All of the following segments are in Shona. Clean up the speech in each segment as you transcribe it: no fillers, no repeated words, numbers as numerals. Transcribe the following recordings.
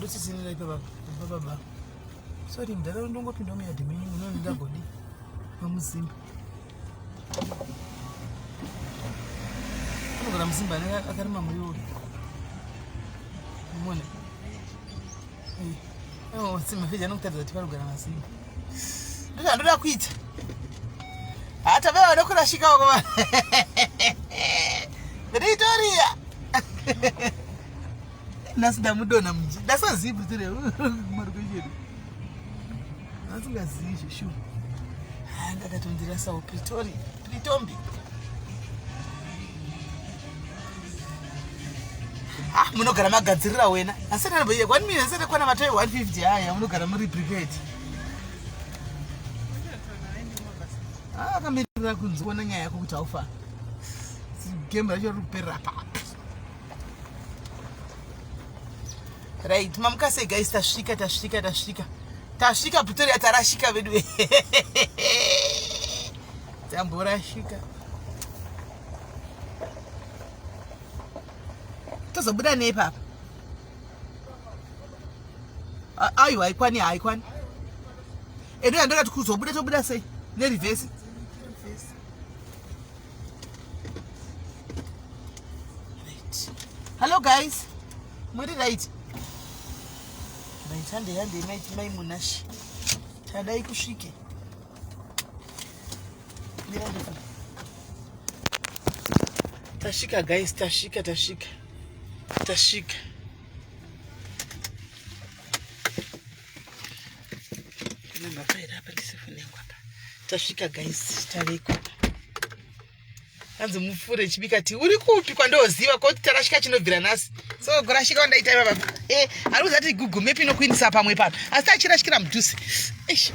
Ndosisinira ipapa baba. Sorry mdara ndongopinda muyadhi menyu munoenda godi. Mamuzimba. Anogara muzimba ane akarima muriwo. Mumone. Eh. Oh, simafeja anokutaridza kuti panogara mazimba. Ndozvandoda kuita. Hata veva vanokurashika wako. Pretoria. Nhasi ndamudonha mji. Ndasazivi Pretoria. Kumaruko chedu. Asingazivi zveshuwa. Ndakatondirasawo Pretoria. Pritombi. Ah, munogara magadzirira wena. Asi ndanoboiye 1 million sete kwana matoi 150 haya munogara muri prepared. Ah, akamirira kunzwa nyaya yako kuti haufa. Game racho riri kuperera papi. Right, mamuka sei guys, tasvika tasvika tasvika. Tasvika Pretoria tarashika vedu. Tamborashika. Tozobuda nei papa? Aiwa haikwani haikwani. Edu yandakati kuzobuda tobuda sei? Nereverse. Right. Hello guys. Muri right. Right, hande hande mai mai Munashi. Tadai kusvike. Tasvika guys, tasvika tasvika. Tasvika. Namba apa ndisifone yangu apa. Tasvika guys, taveko. Hanzi mupfuure chibika ti uri kupi kwandoziva koti tarashika chinobvira nhasi. So kurashika kwandaita ipapa. Eh, ari kuziva kuti Google Map inokuindisa pamwe pano. Asi tachirashikira mudhuze. Eish.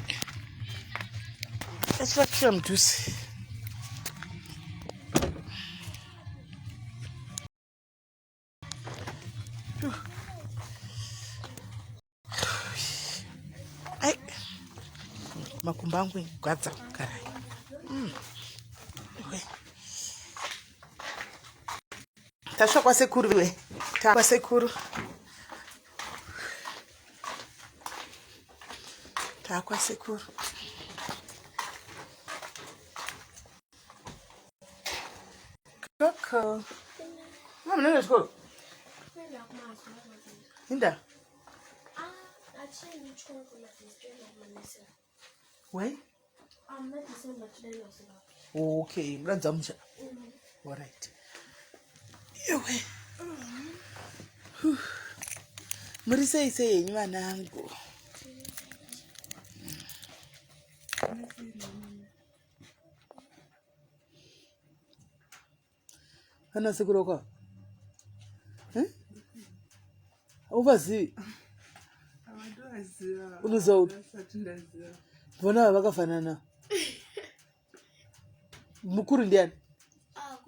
Tachirashikira mudhuze. Ai. Makumbo angu gwadza kugara. Tasvika kwasekuru we. Kwasekuru. Takwasekuru. Koko. Mama nenda chikoro. Inda. Why? Okay, mradza musha. All right. Iwe. Muri sei sei henyu vanangu? Ana sekuru wako eh? Hauvazivi? Unoziva upi? Vona ava vakafanana. Mukuru ndiani? Ah,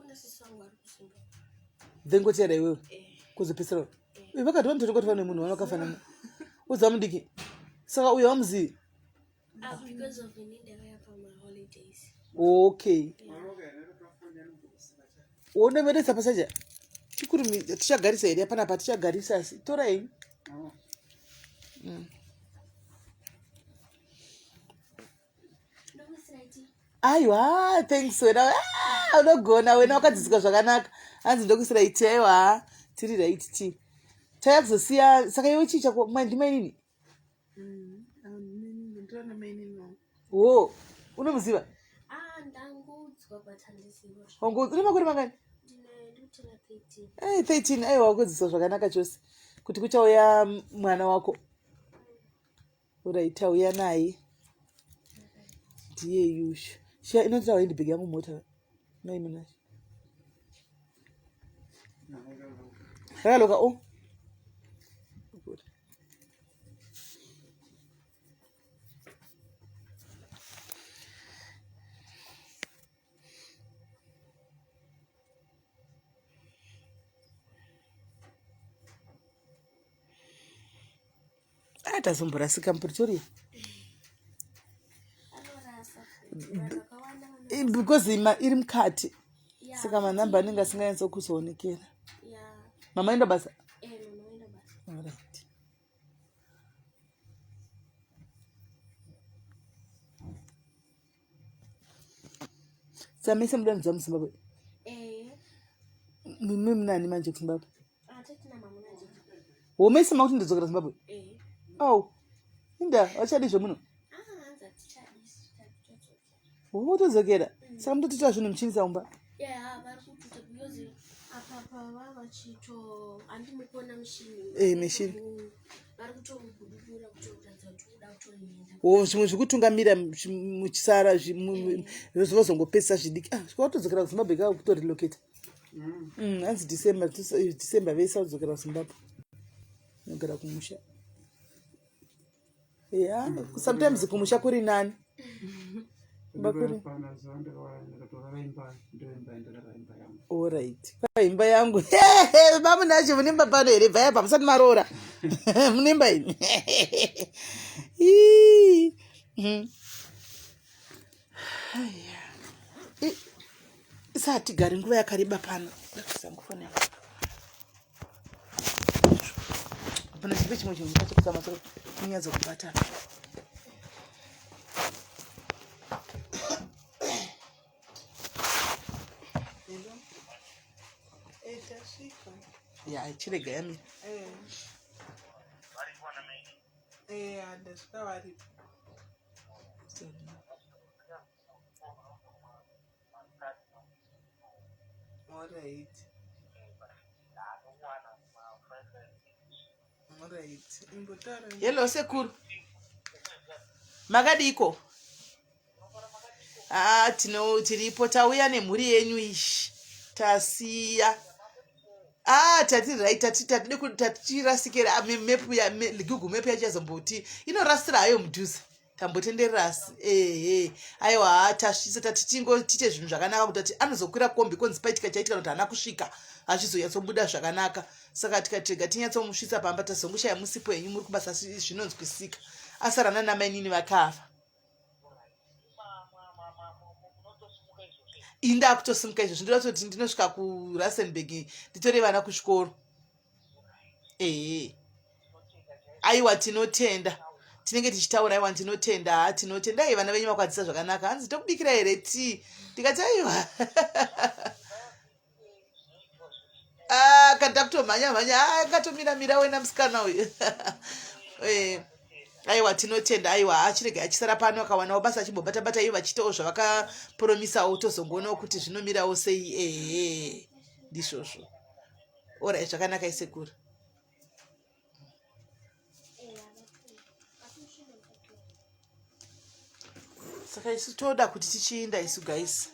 Then kotiyada iwewe eh. kuzopesera. Eh. Vakati vanototo kuti vane munhu vakafanana. Uziva mudiki. Saka uyo hamuzivi? Ah, because of ini ndakauya pamaholidays. Okay. Unomeresa pasaja. Chikurumi tichagarisa here panapa tichagarisa asi tora henyu. Aiwa, thanks wena. Ah, unogona wena wakadzidziswa zvakanaka. Hanzi ndokuisira iti aiwa tiri right tea. Taya kuzosiya saka iwe chii chako ndimainini? Mm, wo unomuziva ah, une makore mangani 13 eh, aiwa wakudzidziswa zvakanaka chose kuti kuchauya mwana wako urai tauya naye ndiye yushu sha inotora handbag yangu mota naimunashe rakaloka o oh. Ah, tazomborasika mupretoria because iri mukati saka manhamba anenge asinganyatso kuzoonekera mama enda basa eh, alright. Samese muda nudza muZimbabwe. Eh. Mimi munani manje kuZimbabwe? Ah, tatina mama naje. Womese makuti ndodzokera Zimbabwe? Eh. Au. Inda, wachadi zvemuno? Ah, hanzi hatichadi isu tatodzokera. Wotodzokera. Saka mutotoita zvinhu muchiinisa kumba. Yeah, vari kututa because apa pava vachito handimukuona mushini. Eh, mishini. Vari kutomugudubura kutoratidza kuti uda kutoenda. Wo zvimwe zvekutungamira muchisara vozongopedzisa zvidiki. Ah, watodzokera kuZimbabwe ka kutorelocate. Hanzi December, December vese vadzokera kuZimbabwe. Nogara kumusha. Yeah, sometimes kumusha kuri nani. Bakuri. Alright. Kwa imba yangu. Baba nacho munemba pano here bvaya pa musati maroora. Munemba ini. Ii. Aya. Isatigari nguva yakareba pano. Ndakusangu foni yangu. Hapana chipe chimwe chinhu chakutama kunyatso kubatana. Hello. Eh, tasvika. Ya, chirega yamira. Eh. Eh, ndasvika varipo. Alright. Alright. Imbotaura. Hello sekuru. Makadiko? Ah, tino tiripo tauya nemhuri yenyu ishi. Tasiya. Ah, tati right tati tatide kuti tachirasikira map ya Google map yacho yazomboti inorasira hayo mudhuze. Tambotenderera asi ehe aiwa haa tasvitsa tati tingo tiite zvinhu zvakanaka kuti ati anozokwira kombi konzi paitika chaitika kuti haana kusvika hazvizonyatsobuda zvakanaka saka tikati rega tinyatsomusvitsa pamba tazongoshaya musipo henyu muri kubasa asi zvinonzwisika asara nana mainini vakafa ini ndakutosimuka izvozvi ndoda kutoti ndinosvika kurustenburg nditore vana kuchikoro ehe aiwa tinotenda tinenge tichitaura aiwa ndinotenda ha tinotenda ai vana venyu vakwadzisa zvakanaka hanzi tokubikira here tii ndikati aiwa ah, kada kutomhanya mhanya ah, akatomira mira wena musikana uyu eh, aiwa tinotenda aiwa achirega achisara pano akawanawo basa achimbobata bata iyo vachiitawo zvavakaporomisawo tozongoonawo kuti zvinomirawo sei ehe ndizvozvo orai zvakanaka isekuru saka isu toda kuti tichiinda isu guys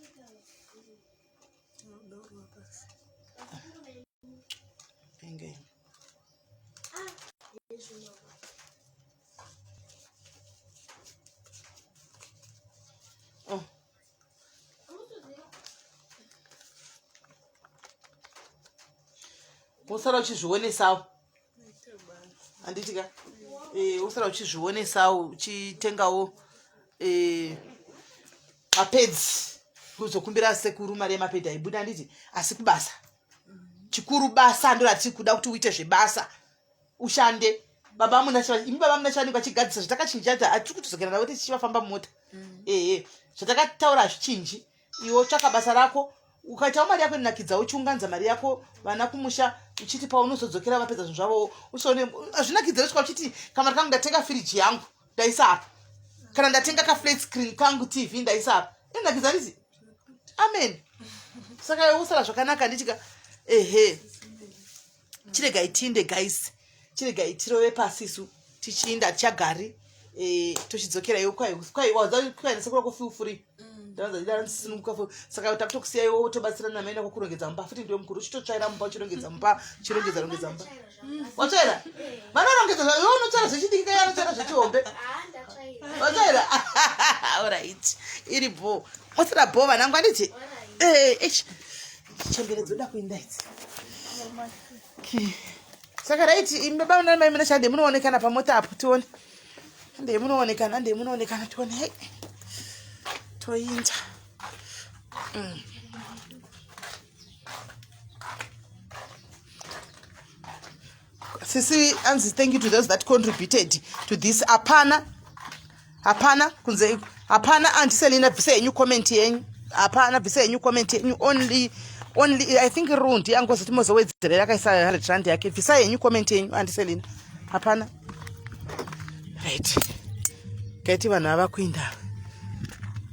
Inge. Oh. Wosara uchizvionesawo handiti ka eh, wosara uchizvionesawo uchitengawo eh, mapedzi kuzokumbira sekuru mari yemapedzi aibuda handiti asi kubasa chikuru basa ndo ratiri kuda kuti uite zvebasa ushande baba muna imi baba muna chavanenge vachigadzisa zvatakachinja ta hatiri kutodzokera navo tichivafamba mumota mm. ehe zvatakataura hazvichinji iwe tsvaka basa rako ukaitawo mari yako inonakidza uchiunganza mari yako vana kumusha uchiti paunozodzokera vapedza zvinhu zvavo usione hazvinakidza usvika uchiti kamari kangu ndatenga firiji yangu ndaisa apa kana ndatenga kaflat screen kangu tv ndaisa apa inonakidza ndizi amen saka iwe usara zvakanaka ndichika ehe chiregai tiinde guys chiregai tirove pasi isu tichiinda tichagari eh, tochidzokera iwe kwaiwasekura ko feel free ndavanzaidasununguka mm. saka takutokusiya iwe wotobatsirana namaenda kwakurongedza mumba futi ndiwe mukuru uchitotsvaira mumba uchirongedza mumba uchirongedza rongedza mumba watsvaira vanorongedza iwe unotsvaira zvechidiki kai anotsvaira zvechihombe watsvaira orit iri bho osira bho vanangu anditi eh, chembere dzoda kuinda idzi saka right imi baba namai muna shande munoonekana pamota apo tione handei munoonekana handei munoonekana tione hei toinda mm. Sisi anzi thank you to those that contributed to this. Hapana. Hapana kunze hapana Auntie Selina bvisa henyu comment yenyu. Hapana, bvisa yenyu comment yenyu. Only I think rundi yangozoti mozowedzerera akaisa 100 rand yake. Bvisa yenyu comment yenyu, andiselina. Hapana. Right, kaiti vanhu ava kuinda.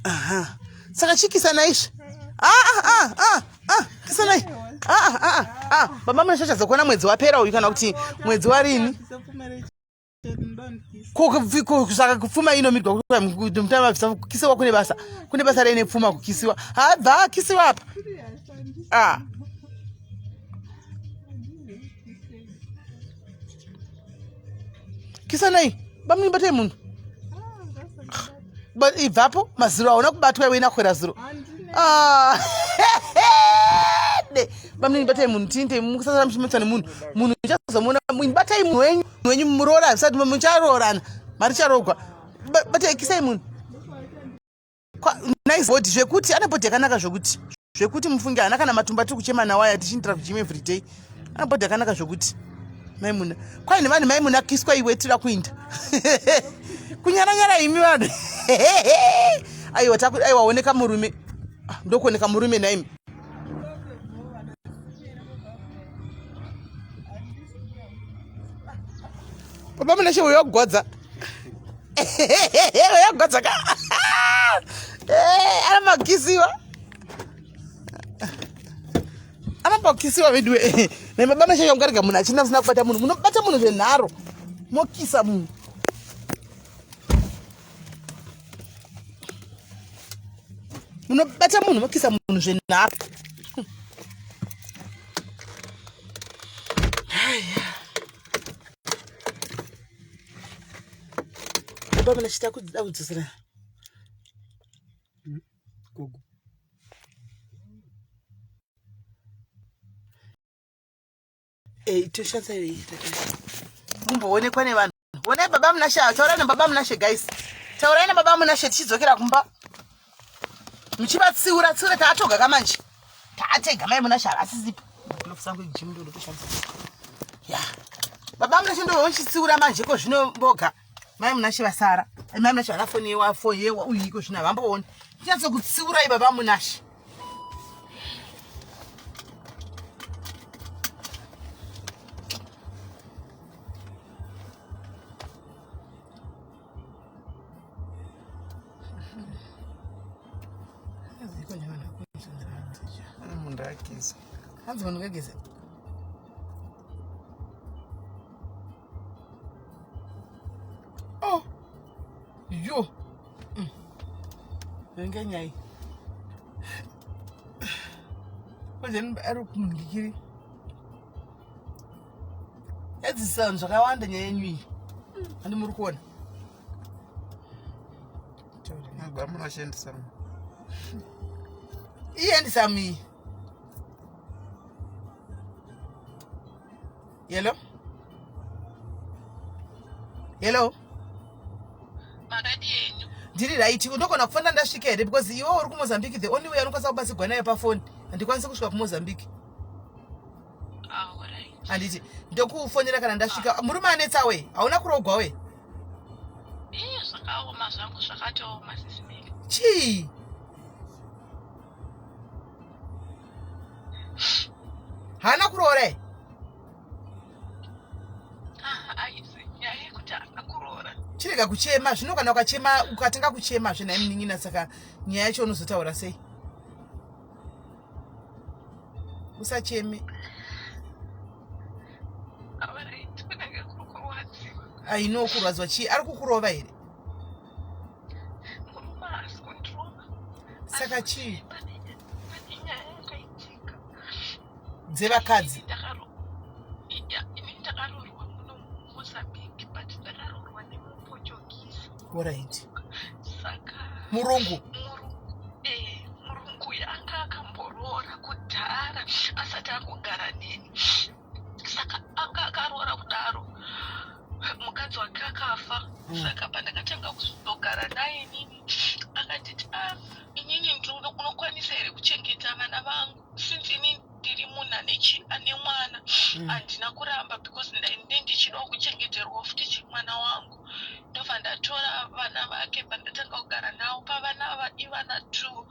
Aha, saka chikisanai izvi. Ah, ah, ah, ah, ah, kisanai. Ah, ah, ah, ah. Baba munashasha dzokuona mwedzi wapera uyu kana kuti mwedzi warini. Saka kupfuma inomirwa mutama kukisiwa kune basa, kune basa rei nepfuma kukisiwa. Habva akisiwa apa. Ah. Kisanai, bamunini batai munhu. Ibvapo mazuro hauna kubatwa iwe inakwera zuro. Ah. De, bamunini batai munhu tinte musasara muchimutsa nemunhu. Munhu muchazomuona, batai munhu wenyu, wenyu muroora zvisati mucharoorana. Mari charogwa. Batai kisai munhu. Nice body zvekuti ane body yakanaka zvekuti. Zvekuti mufunge haana kana matumba tiri kuchema nawo aya tichiindira kugym every day. Ane body yakanaka zvekuti. Maimuna. Kwai nevanhu maimuna kiswa iwe tira kuinda. Kunyaranyara imi vanhu. Aiwa taku aiwa oneka murume. Ah, ndokuoneka murume naimi. Baba Munashe uyo wakugodza. Uyo wakugodza ka. Eh, anobakisiwa. Anobakisiwa veduwe. Ne baba Munashe yongarega munhu achina usina kubata munhu. Munobata munhu zvenharo. Mokisa munhu. Munobata munhu mokisa munhu zvenharo. Baba Munashe takuda kudzosera. Gogo. Eh, toshandisa iyi. Kumboonekwa nevanhu. Onai baba Munashe, taurai nababa Munashe guys. Taurai nababa Munashe tichidzokera kumba. Muchivatsiura tsiura taatoga kamanje. Taatega mai Munashe havasisipo. Gloves angu egym ndo ndotoshandisa. Ya. Baba Munashe ndo vochitsiura manje ko zvino mboga. Mai Munashe vasara. Mai Munashe vana foni yewa foni yewa uyu iko zvino havambooni. Tinyatso kutsiurai baba Munashe. Munhu ageza. Hanzi munhu ngageze. Oh. Yo. Ngenyai. Manje ari kumundikiri. Edzisa vanhu zvakawanda nyaya yenyu iyi. Handi muri kuona. Baba munoshandisa. Iye ndisami. Hello? Hello? Makadi yenyu. Ndiri right. Ndogona kufanira ndasvika here because iwe uri kuMozambique, the only way anokwanisa kubatsirwa nayo pafoni. Handikwanisi kusvika kuMozambique. Ah, alright. Handiti ndokufonera kana ndasvika. Murume anetsa we. Hauna kurogwa we. Ii zvakaoma zvangu, zvakatooma sisi Meli. Chii? Haana kuroora here? Ah, aizi nyaya yekuti haana kuroora. Chirega kuchema zvino, kana ukachema ukatanga kuchema zve nhai munin'ina, saka nyaya yacho unozotaura sei? Usacheme. Alright, kunenge kuri kurwadziwa. Aino kurwadzwa chii? Ari kukurova here? Murume haasi kundirova. Saka chii? Pane nyaya yakaitika. Dzevakadzi. Ini ndakaroorwa muno muMozambique, but ndakaroorwa nemuPortuguese. Alright. Saka murungu. Murungu uyu anga akamboroora kudhara asati akugara neni. Saka anga akaroora kudaro, mukadzi wake akafa. Saka pandakatanga kuzogara naye inini, akanditi, ah, inini unokwanisa here kuchengeta vana vangu since inini ndiri munhu ane mwana? Handina kuramba because ndaine ndichidawo kuchengeterwa futi mwana wangu. Ndobva Ndobva ndatora vana vake, bva ndatanga kugara navo. Pavana ava, ivana two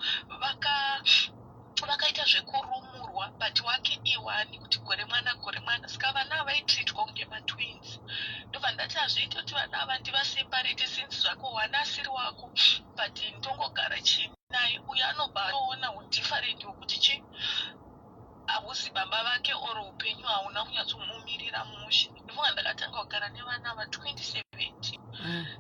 vakaita zvekurumurwa, but wake ione, kuti gore mwana, gore mwana. Saka vana ava vaitreatwa kunge matwins. Ndobva ndati hazviiti kuti vana ava ndivaseparate, since zvako one asiri wako, but ndongogara chii naye uyo anobva atoona udifferent hwekuti chi hausi baba vake or upenyu hauna kunyatsomumirira mushe. Ndobva ndakatanga kugara nevana ava 2017.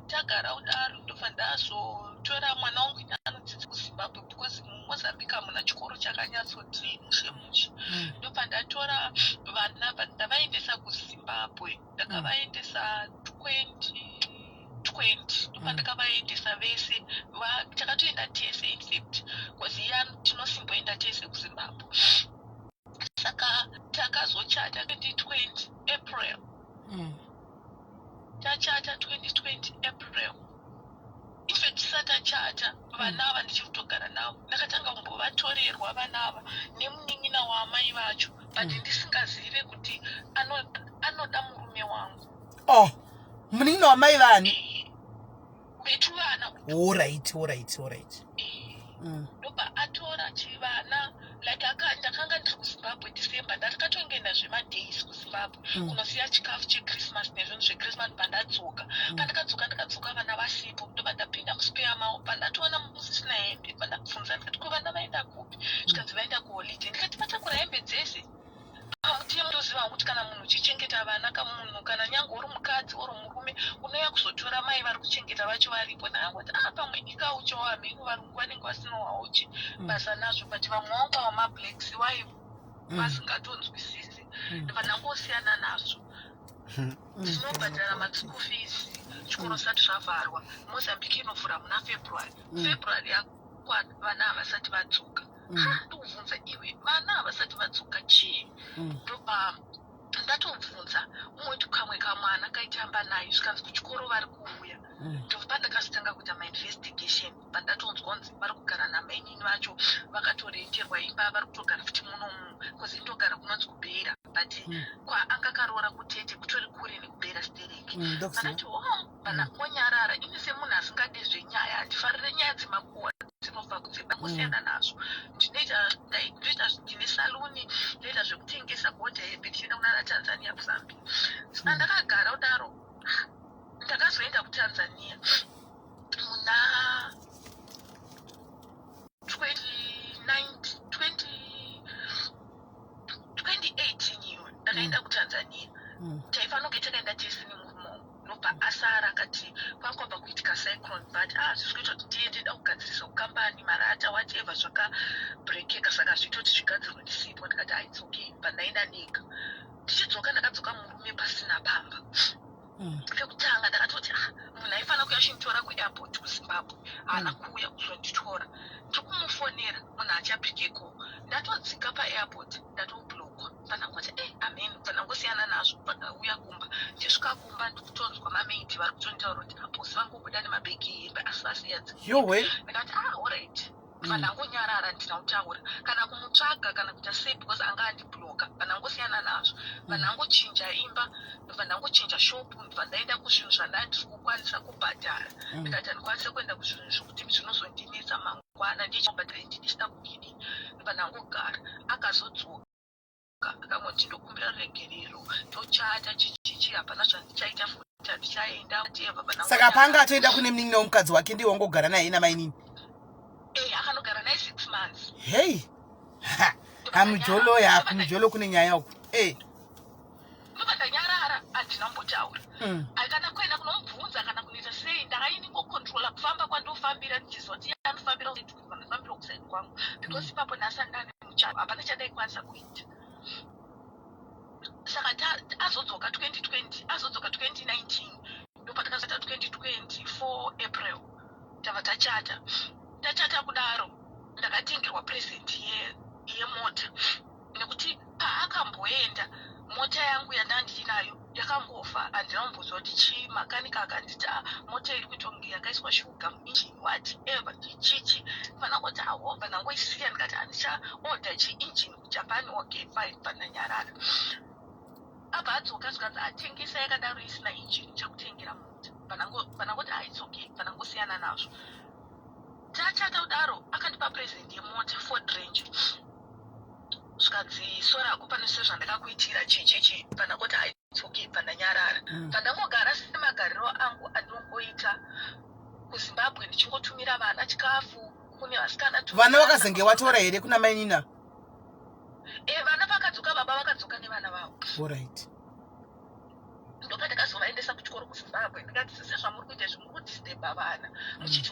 Tagara kudaro, ndobva ndazotora mwana wangu ini anodzidza kuZimbabwe, because muMozambique hamuna chikoro chakanyatsoti mushe mushe. Ndobva ndatora vana, bva ndavaendesa kuZimbabwe. Ndakavaendesa 2020. Ndobva ndakavaendesa vese. Takatoenda tese, in fact, because iye tinosimboenda tese kuZimbabwe. Saka takazochata 2020 April. Tachata 2020 April. In fact, tisati tachata, vana ava ndichiri kutogara navo. Ndakatanga kumbovatorerwa vana ava nemunin'ina waamai vacho, but ndisingazive kuti anoda murume wangu. Oh, munin'ina wamai vani? Vetu vana. Alright. Ndobva atora chivana, like ndakanga ndiri kuZimbabwe December. Ndakatongenda zvemadays kuZimbabwe kunosiya chikafu cheChristmas nezvinhu zveChristmas. Pandadzoka, pandakadzoka, ndakadzoka vana vasipo. Ndobva ndapinda muspare mavo, pandatoona musisina hembe. Pandabvunza, ndikati, "Ko vana vaenda kupi?" Zvikanzi vaenda kuholiday. Ndikati, "Vatakura hembe dzese?" Pamutemo ndoziva kuti kana munhu uchichengeta vana, kamunhu kana nyange uri mukadzi uri murume, unouya kuzotora mai vari kuchengeta vacho varipo. Ndakangoti, "A, pamwe ikauchawo, hameno, varungu vanenge vasinawo hauchi basa nazvo." But vamwe vangu ava mablacks wai vasingatonzwisisi. Ndobva ndangosiyana nazvo. Tinobhadhara maschool fees, chikoro sati zvavharwa. Mozambique inovhura muna February. February yakwana, vana havasati vadzoka. Ha, ndikubvunza iwe, vana havasati vadzoka, chii? Ndobva ndatobvunza umwe kamwe kamwana kaitamba naye, zvikanzi kuchikoro vari kuuya. Ndobva ndakazotanga kuita mainvestigation, pandatonzwa kunzi vari kugara namainini vacho, vakatorenterwa imba, vari kutogara futi munomu, because indogara kunonzi kuBeira, but kwaanga karoora kuTete kutori kure nekuBeira stereki. Ndokuziva. Vandati, "Oh." Vandangonyarara. Ini semunhu asingadi zvenyaya, handifarire nyaya dzemakuhwa dzinobva kunze. Ndangosiyana nazvo. Ndinoita ndinoita, ndine saluni, ndinoita zvekutengesa, kuodha hembe ndichienda kunana Tanzania, kuZambia. Saka ndakagara kudaro. Ndakazoenda kuTanzania muna 29 20 2018 iyo. Ndakaenda kuTanzania. Taifanira kunge takaenda tese nemurume wangu. Nobva asara, akati kwanga kwabva kuitika cyclone, but ah, zvisi kuita kuti ndiende, da kugadzirisa kukambani, marata, whatever zvakabrekeka, saka zviita kuti zvigadzirwe ndisipo. Ndikati, "Ah, it's okay." Pandaenda ndega, ndichidzoka ndakadzoka murume pasina pamba. Pekutanga ndakatoti, "Ah, munhu aifanira kuuya achinditora kuairport kuZimbabwe haana kuuya kuzonditora." Ndiri kumufonera, munhu achapikeko. Ndatodzika paairport, ndatoblockwa. Pandangoti, "E, amen." Pandangosiyana nazvo, pandauya kumba, ndichisvika kumba ndikutonzwa mamaid vari kutonditaura kuti aposi vangobuda nemabhegi ehembe, asi vasiya Yowe. Ndikati, "Ah, alright." Pandangonyarara, ndina kutaura kana kumutsvaga kana kuita sei, because anga andiblocka. Pandangosiyana nazvo, pandangochinja imba, ndobva ndangochinja shopu, ndobva ndaenda kuzvinhu zvandanga ndiri kukwanisa kubhadhara. Ndikati handikwanise kuenda kuzvinhu zvokuti zvinozondinetsa mangwana, ndichibhadhara indi ndichida kudidi. Ndobva ndangogara. Akazodzoka, akangoti, "Ndokumbira ruregerero, tochata, chichichi, hapana zvandichaita futi, handichaenda," whatever. Saka panga atoenda kune munin'ina womukadzi wake, ndiye wangogara naye namainini? Akanogara naye 6 months. Hei, hamujolo ya kumujolo kune nyaya uku e. Ndobva ndanyarara, handina kumbotaura kana kuenda kunomubvunza kana kunoita sei. Ndakainingocontrola kufamba kwandofambira, ndichiziva kuti iye anofambira kuside, vanofambira kuside kwangu, because ipapo ndasangana nemuchato, hapana chandaikwanisa kuita. Saka azodzoka 2020, azodzoka 2019. Ndopatakazoita 2024 April, tabva tachata. Tachata kudaro, ndakatengerwa present yemota, nekuti paakamboenda, mota yangu yandanga ndiinayo yakangofa. Handina kumboziva kuti chii. Makanika akanditi, "Ah, mota iri kuita kunge yakaiswa shuga muinjini, whatever, chichichi." Fana kuti awobva ndangoisiya. Ndikati handichaodha chiinjini kuJapan. Okay, fine. Pandanyarara, abva adzoka, zvikanzi, "Atengesa yakadaro isina injini, chakutengera mota." Panangoti, "Ah, it's okay." Panangosiyana nazvo. Tachata kudaro, akandipa present yemota, Ford Ranger. Zvikanzi, "Sorako, pane sezvandakakuitira, chichichi." Pandangoti, "Ah, it's okay." Pandanyarara. Pandangogara semagariro angu andinongoita kuZimbabwe, ndichingotumira vana chikafu, kune vasikana. Vana vakazenge watora here kuna mainina? E, vana vakadzoka, baba vakadzoka nevana vavo. Alright. Ndopandakazovaendesa kuchikoro kuZimbabwe. Ndikati, "Sezvamuri kuita izvi, muri kudisturba vana, muchiti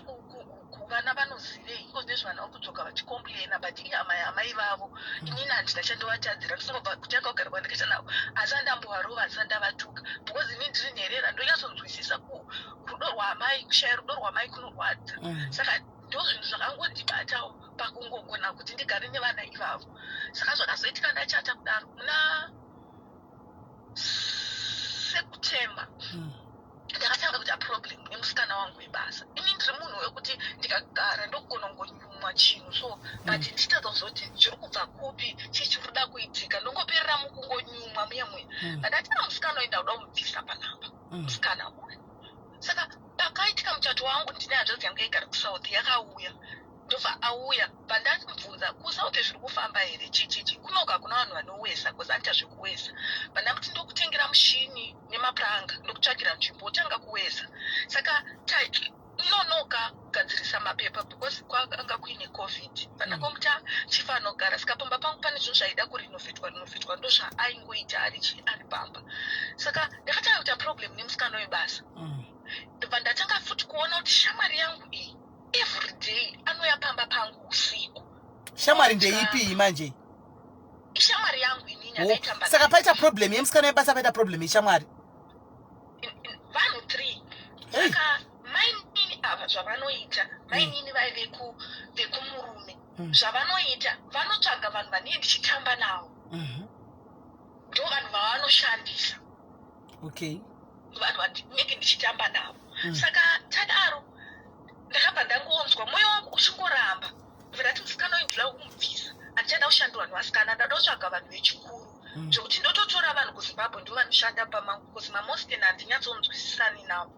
kuvana vanozivei iko nezvana vari kudzoka vachicomplaina, but ihama yamai vavo. Inini handina chandovatadzira, ndisingobva kutanga kugara kwandakaita navo, asi andambovarova, asi andavatuka, because inini ndiri nherera, ndonyatsonzwisisa rudo rwamai. Kushaya rudo rwamai kunorwadza." Saka ndo zvinhu zvakangondibatawo pakungogona kuti ndigare nevana ivavo. Saka zvakazoitika, ndachata kudaro muna September, ndakatanga kuita problem nemusikana wangu webasa. Ini ndiri munhu wekuti ndikagara ndogona kungonyumwa chinhu, so but ndichitadza kuzoti zviri kubva kupi, chii chiri kuda kuitika. Ndongoperera mukungonyumwa muya muya. Pandati, "A, musikana uyu ndakuda kumubvisa panapa." Musikana uyu, saka pakaitika muchato wangu, ndine hanzvadzi yangu yaigara kuSouth, yakauya. Ndobva auya, pandamubvunza, "KuSouth zviri kufamba here, chichichi?" Kunoka kuna vanhu vanowesa, because anoita zvekuwesa. Pandamuti, "Ndokutengera mushini nemapuranga, ndokutsvagira nzvimbo, otanga kuwesa." Saka nonoka kugadzirisa mapepa because kwakanga kuine COVID. Pandakomuti chifanogara. Saka pamba pangu pane zvinhu zvaida kurenovetwa, renovetwa, ndozvaaingoita ari chi ari pamba. Saka ndakatanga kuita problem nemusikana webasa. Ndobva ndatanga futi kuona kuti shamwari yangu iyi everyday anouya pamba pangu usiku. Shamwari ndeipi manje? Ishamwari yangu inini. Oh, andaitamba. Saka paita problem yemusikana webasa, paita problem yeshamwari. Vanhu three. Hey. Saka mainini ava, zvavanoita mainini vaive vekumurume, zvavanoita, vanotsvaga vanhu vanenge ndichitamba navo, ndo vanhu vavanoshandisa. Vanhu vandinenge ndichitamba navo. Saka tadaro, ndakabva ndangonzwa mwoyo wangu uchingoramba. Ndati, "Musikana uyu ndinoda kumubvisa, handichada kushandirwa nevasikana, ndada kutsvaga vanhu vechikuru." Zvokuti ndototora vanhu kuZimbabwe, ndo vanoshanda pamangu, because mamosken handinyatsonzwisisani navo.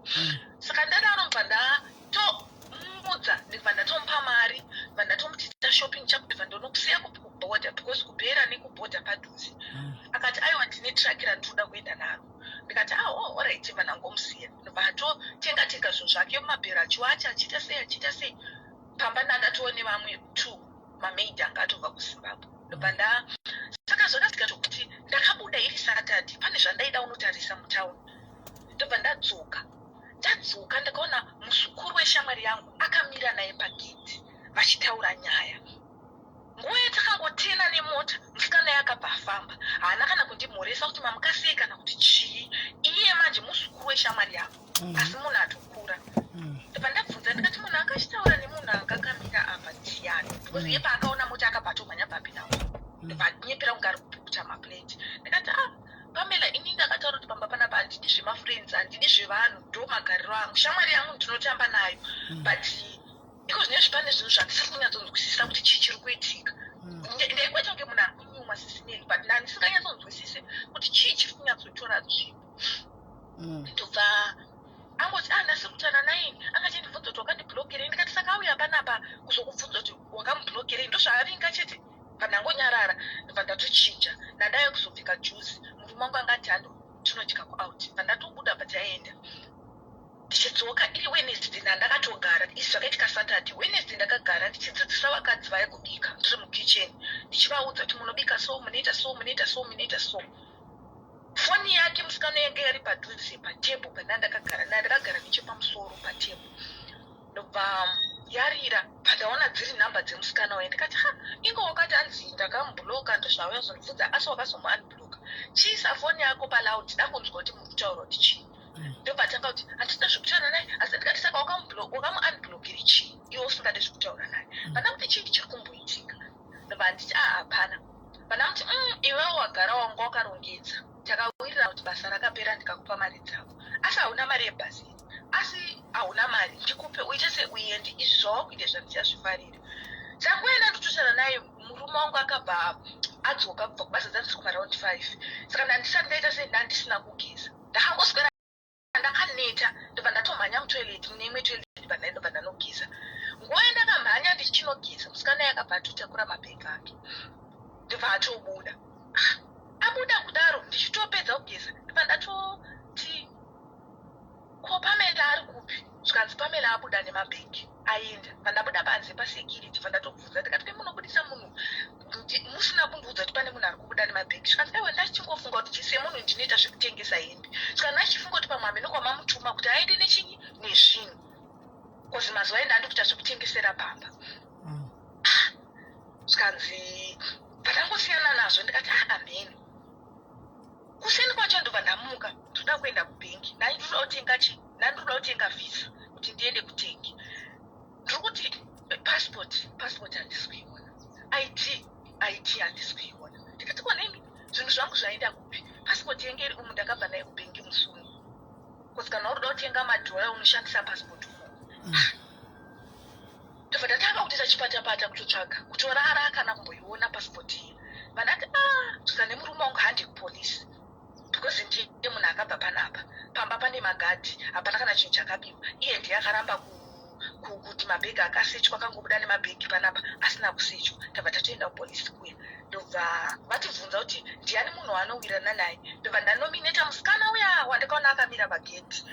Saka ndadaro, ndobva ndatomuudza, ndibva ndatomupa mari, ndibva ndatomutita shopping chakubva ndonokusiya kubhodha, because kuBeira nekubhodha padhuze. Akati, "Aiwa, ndine truck randinoda kuenda naro." Ndikati, "Ah, oh, alright." Bva ndangomusiya, ndobva atotenga tenga zvinhu zvake mumabhero, achiwacha, achiita sei, achiita sei. Pamba ndandatoone vamwe two mamaid anga atobva kuZimbabwe. Ndobva nda saka zvakasvika zvokuti ndakabuda iri Saturday, pane zvandaida unotarisa mutauni. Ndobva ndadzoka. Ndadzoka, ndakaona muzukuru weshamwari yangu akamira naye pagedhi vachitaura nyaya. Nguva yatakangotena nemota, musikana yakabva afamba, haana kana kundimhoresa kuti mamukasei kana kuti chii. Iye manje muzukuru weshamwari yangu, asi munhu atokura. Ndobva ndabvunza, ndikati, "Munhu angachitaura nemunhu angakamira apa ndiani?" Because iye paakaona mota akabva atomhanya papinda, ndobva anyepera kunge ari kupukuta maplate. Ndikati, "Ah, Pamela, ini ndakataura kuti pamba panapa handidi zvemafriends, handidi zvevanhu, ndo magariro angu. Shamwari yangu ndinotamba nayo, but iko zvinezvi pane zvinhu zvandisiri kunyatsonzwisisa kuti chii chiri kuitika." Ndaingoita kunge munhu ari kunyumwa sisineni, but ndandisinganyatsonzwisisi kuti chii chiri kunyatsotora nzvimbo. Ndobva angoti, "Ah, ndasi kutaura naini, angachindibvunza kuti wakandiblokerei." Ndikati, "Saka auya panapa kuzokubvunza kuti wakamublokerei? Ndozvaavinga chete." Pandangonyarara, ndobva ndatochinja, ndandauya kuzopfeka juzi. Murume wangu angati, "Hando tinodya kuout." Pandatobuda, pataienda ndichidzoka iri Wednesday, ndandakatogara, izvi zvakaitika Saturday, Wednesday ndakagara ndichidzidzisa vakadzi vaya kubika, ndiri mukitchen, ndichivaudza kuti munobika so, munoita so, munoita so, munoita so. Foni yake musikana yange iri padhuze patable pandandakagara, ndandakagara nechepamusoro patable. Ndobva yarira, pandaona dziri nhamba dzemusikana waye. Ndikati, "Ha, ingo wakati anzi ndakamubloka, ndozvauya zondibvunza, asi wakazomuunbloka. Chiisa foni yako paloud, dakunzwa kuti muri kutaura kuti chii." Ndobva tanga kuti, "Handina zvekutaura naye." Asi ndikati, "Saka wakamuunblokere chii iwe usingade zvekutaura naye?" Pana kuti, "Chii chiri kumboitika?" Ndobva handiti, "A, hapana." Pana kuti, Iwewo wagara wanga wakarongedza, takawirirana kuti basa rakapera ndikakupa mari dzako, asi hauna mari yebhasi, asi hauna mari, ndikupe uite seuende. Izvi zvawakuita zvandichazvifarira." Sangoenda ndototaura naye. Murume wangu akabva adzoka kubva kubasa, dzandiri kumaround 5. Saka ndandisati ndaita sei, ndandisina kugeza, ndakangoswera. Ndakaneta, ndobva ndatomhanya mutoilet, mune imwe toilet, ndobva ndaendobva ndanogeza. Nguva yandakamhanya ndichinogeza, musikana yakabva atotakura mabhegi ake, ndobva atobuda. Ah, abuda kudaro, ndichitopedza kugeza, ndobva ndatoti, "Ko Pamela ari kupi?" Zvikanzi, "Pamela abuda nemabhegi, aenda." Pandabuda panze pasecurity, pandatobvunza ndikati, "Pemunobudisa munhu musina kundiudza kuti pane munhu ari kubuda nemabhegi?" Zvikanzi, "Aiwa, ndachingofunga kuti semunhu ndinoita zvekutengesa hembe, saka ndachifunga kuti pamwe hameno kwamamutuma kuti aende nechinyi, nezvinhu, cause mazuva enda andi kuita zvekutengesera pamba." Zvikanzi, pandangosiyana nazvo. Ndikati, "Ah, amheni." Kuseni kwacho ndobva ndamuka, ndoda kuenda kubhengi. Ndandinoda kutenga chi, ndandoda kutenga visa kuti ndiende kuTurkey. Ndiri kuti passport, passport handisi kuiona, ID, ID handisi kuiona. Ndikati, "Konemi zvinhu zvangu zvaenda kupi? Passport yenge iri umu, ndakabva nayo kubhengi musuno, cause kana uri kuda kutenga madhora unoshandisa passport umu." Ndobva ndatanga kutoita chipatapata kutotsvaga, kutorara kana kumboiona passport iyi. Vandati, "A, svika nemurume wangu, handi kupolisi, because ndiye munhu akabva panapa. Pamba pane magadhi, hapana kana chinhu chakabiwa. Iye ndiye akaramba kuti mabhegi akasechwa, akangobuda nemabhegi panapa asina kusechwa." Tabva tatoenda kupolisi kuya, ndobva vatibvunza kuti ndiani munhu waanowirirana naye. Ndobva ndanomineta musikana uya wandakaona akamira pagedhi.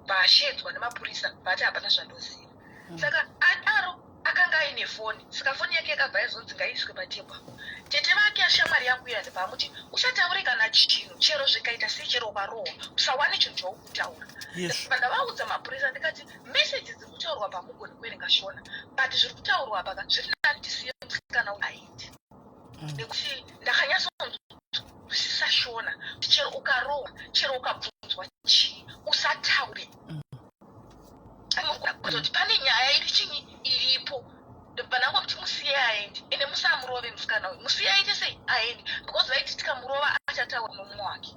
Vashedzwa nemapurisa, vati, "Hapana zvandoziva." Saka adaro akanga aine foni, saka foni yake yakabva yazonzi ngaiiswe patebwa. Tete vake, ashamwari yangu iya, ndobva "Usataure kana chinhu, chero zvikaita sei, chero ukarohwa, usawane chinhu chauri kutaura." Ndobva ndavaudza mapurisa ndikati, "Meseji dziri kutaurwa pamugoni kuverenga Shona, but zviri kutaurwa paka zviri nani tisiye musikana uyu aende, nekuti ndakanyatsonzwisisa Shona kuti chero ukarohwa, chero ukabvunzwa chii, usataure kutoti pane nyaya iri chinyi iripo." Ndobva ndangoti, "Musiye aende, ende musamurove musikana uyu, musiye aite sei, aende," because vaiti tikamurova achataura nomumwe wake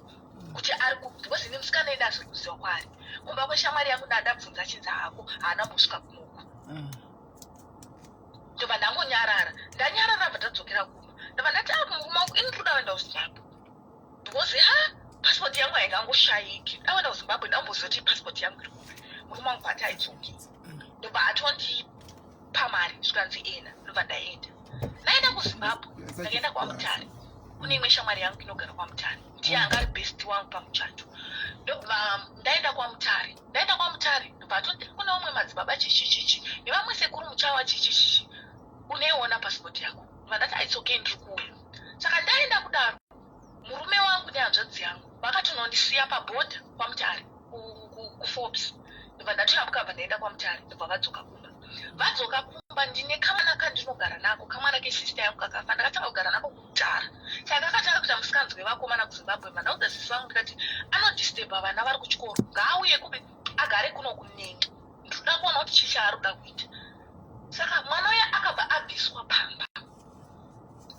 kuti ari kupi, because ini musikana ende asiri kuziva kwaari. Kumba kweshamwari yangu ndandabvunza, achinzi hako, haana mbosvika kunoku. Ndobva ndangonyarara, ndanyarara, bva tadzokera kumba. Ndobva ndati, "A, murume wangu, ini ndinoda kuenda kuZimbabwe, because ha, pasipoti yangu haingangoshayiki. Ndakuenda kuZimbabwe, ndamboziva kuti pasipoti yangu iri kupi." Murume wangu ati aitsoki, ndobva atondipa mari, zvikanzi ena. Ndobva ndaenda, ndaenda kuZimbabwe, ndakaenda kwaMutare kune imwe shamwari yangu inogara kwaMutare, ndiye anga ari best wangu pamuchato. Ndobva ndaenda kwaMutare, ndaenda kwaMutare, ndobva atoti kune umwe madzibaba chichichichi nevamwe sekuru muchawa chichichichi, uneiona pasipoti yako. Ndobva ndati, "It's okay, ndiri kuuya." Saka ndaenda kudaro, murume wangu nehanzvadzi yangu vakatonondisiya pabhodha kwaMutare, kuForbes. Ndobva ndatoyambuka, bva ndaenda kwaMutare. Ndobva vadzoka kumba. Vadzoka kumba, ndine kamwana kandinogara nako, kamwana kesister yangu kakafa. Ndakatanga kugara nako kudhara. Saka kakatanga kuita musikanzi wevakomana kuZimbabwe. Mandaudza sisi vangu ndikati, "Anodisturba vana vari kuchikoro, ngaauye kupi, agare kuno kunenge ndinoda kuona kuti chii chaari kuda kuita." Saka mwana uya akabva abviswa pamba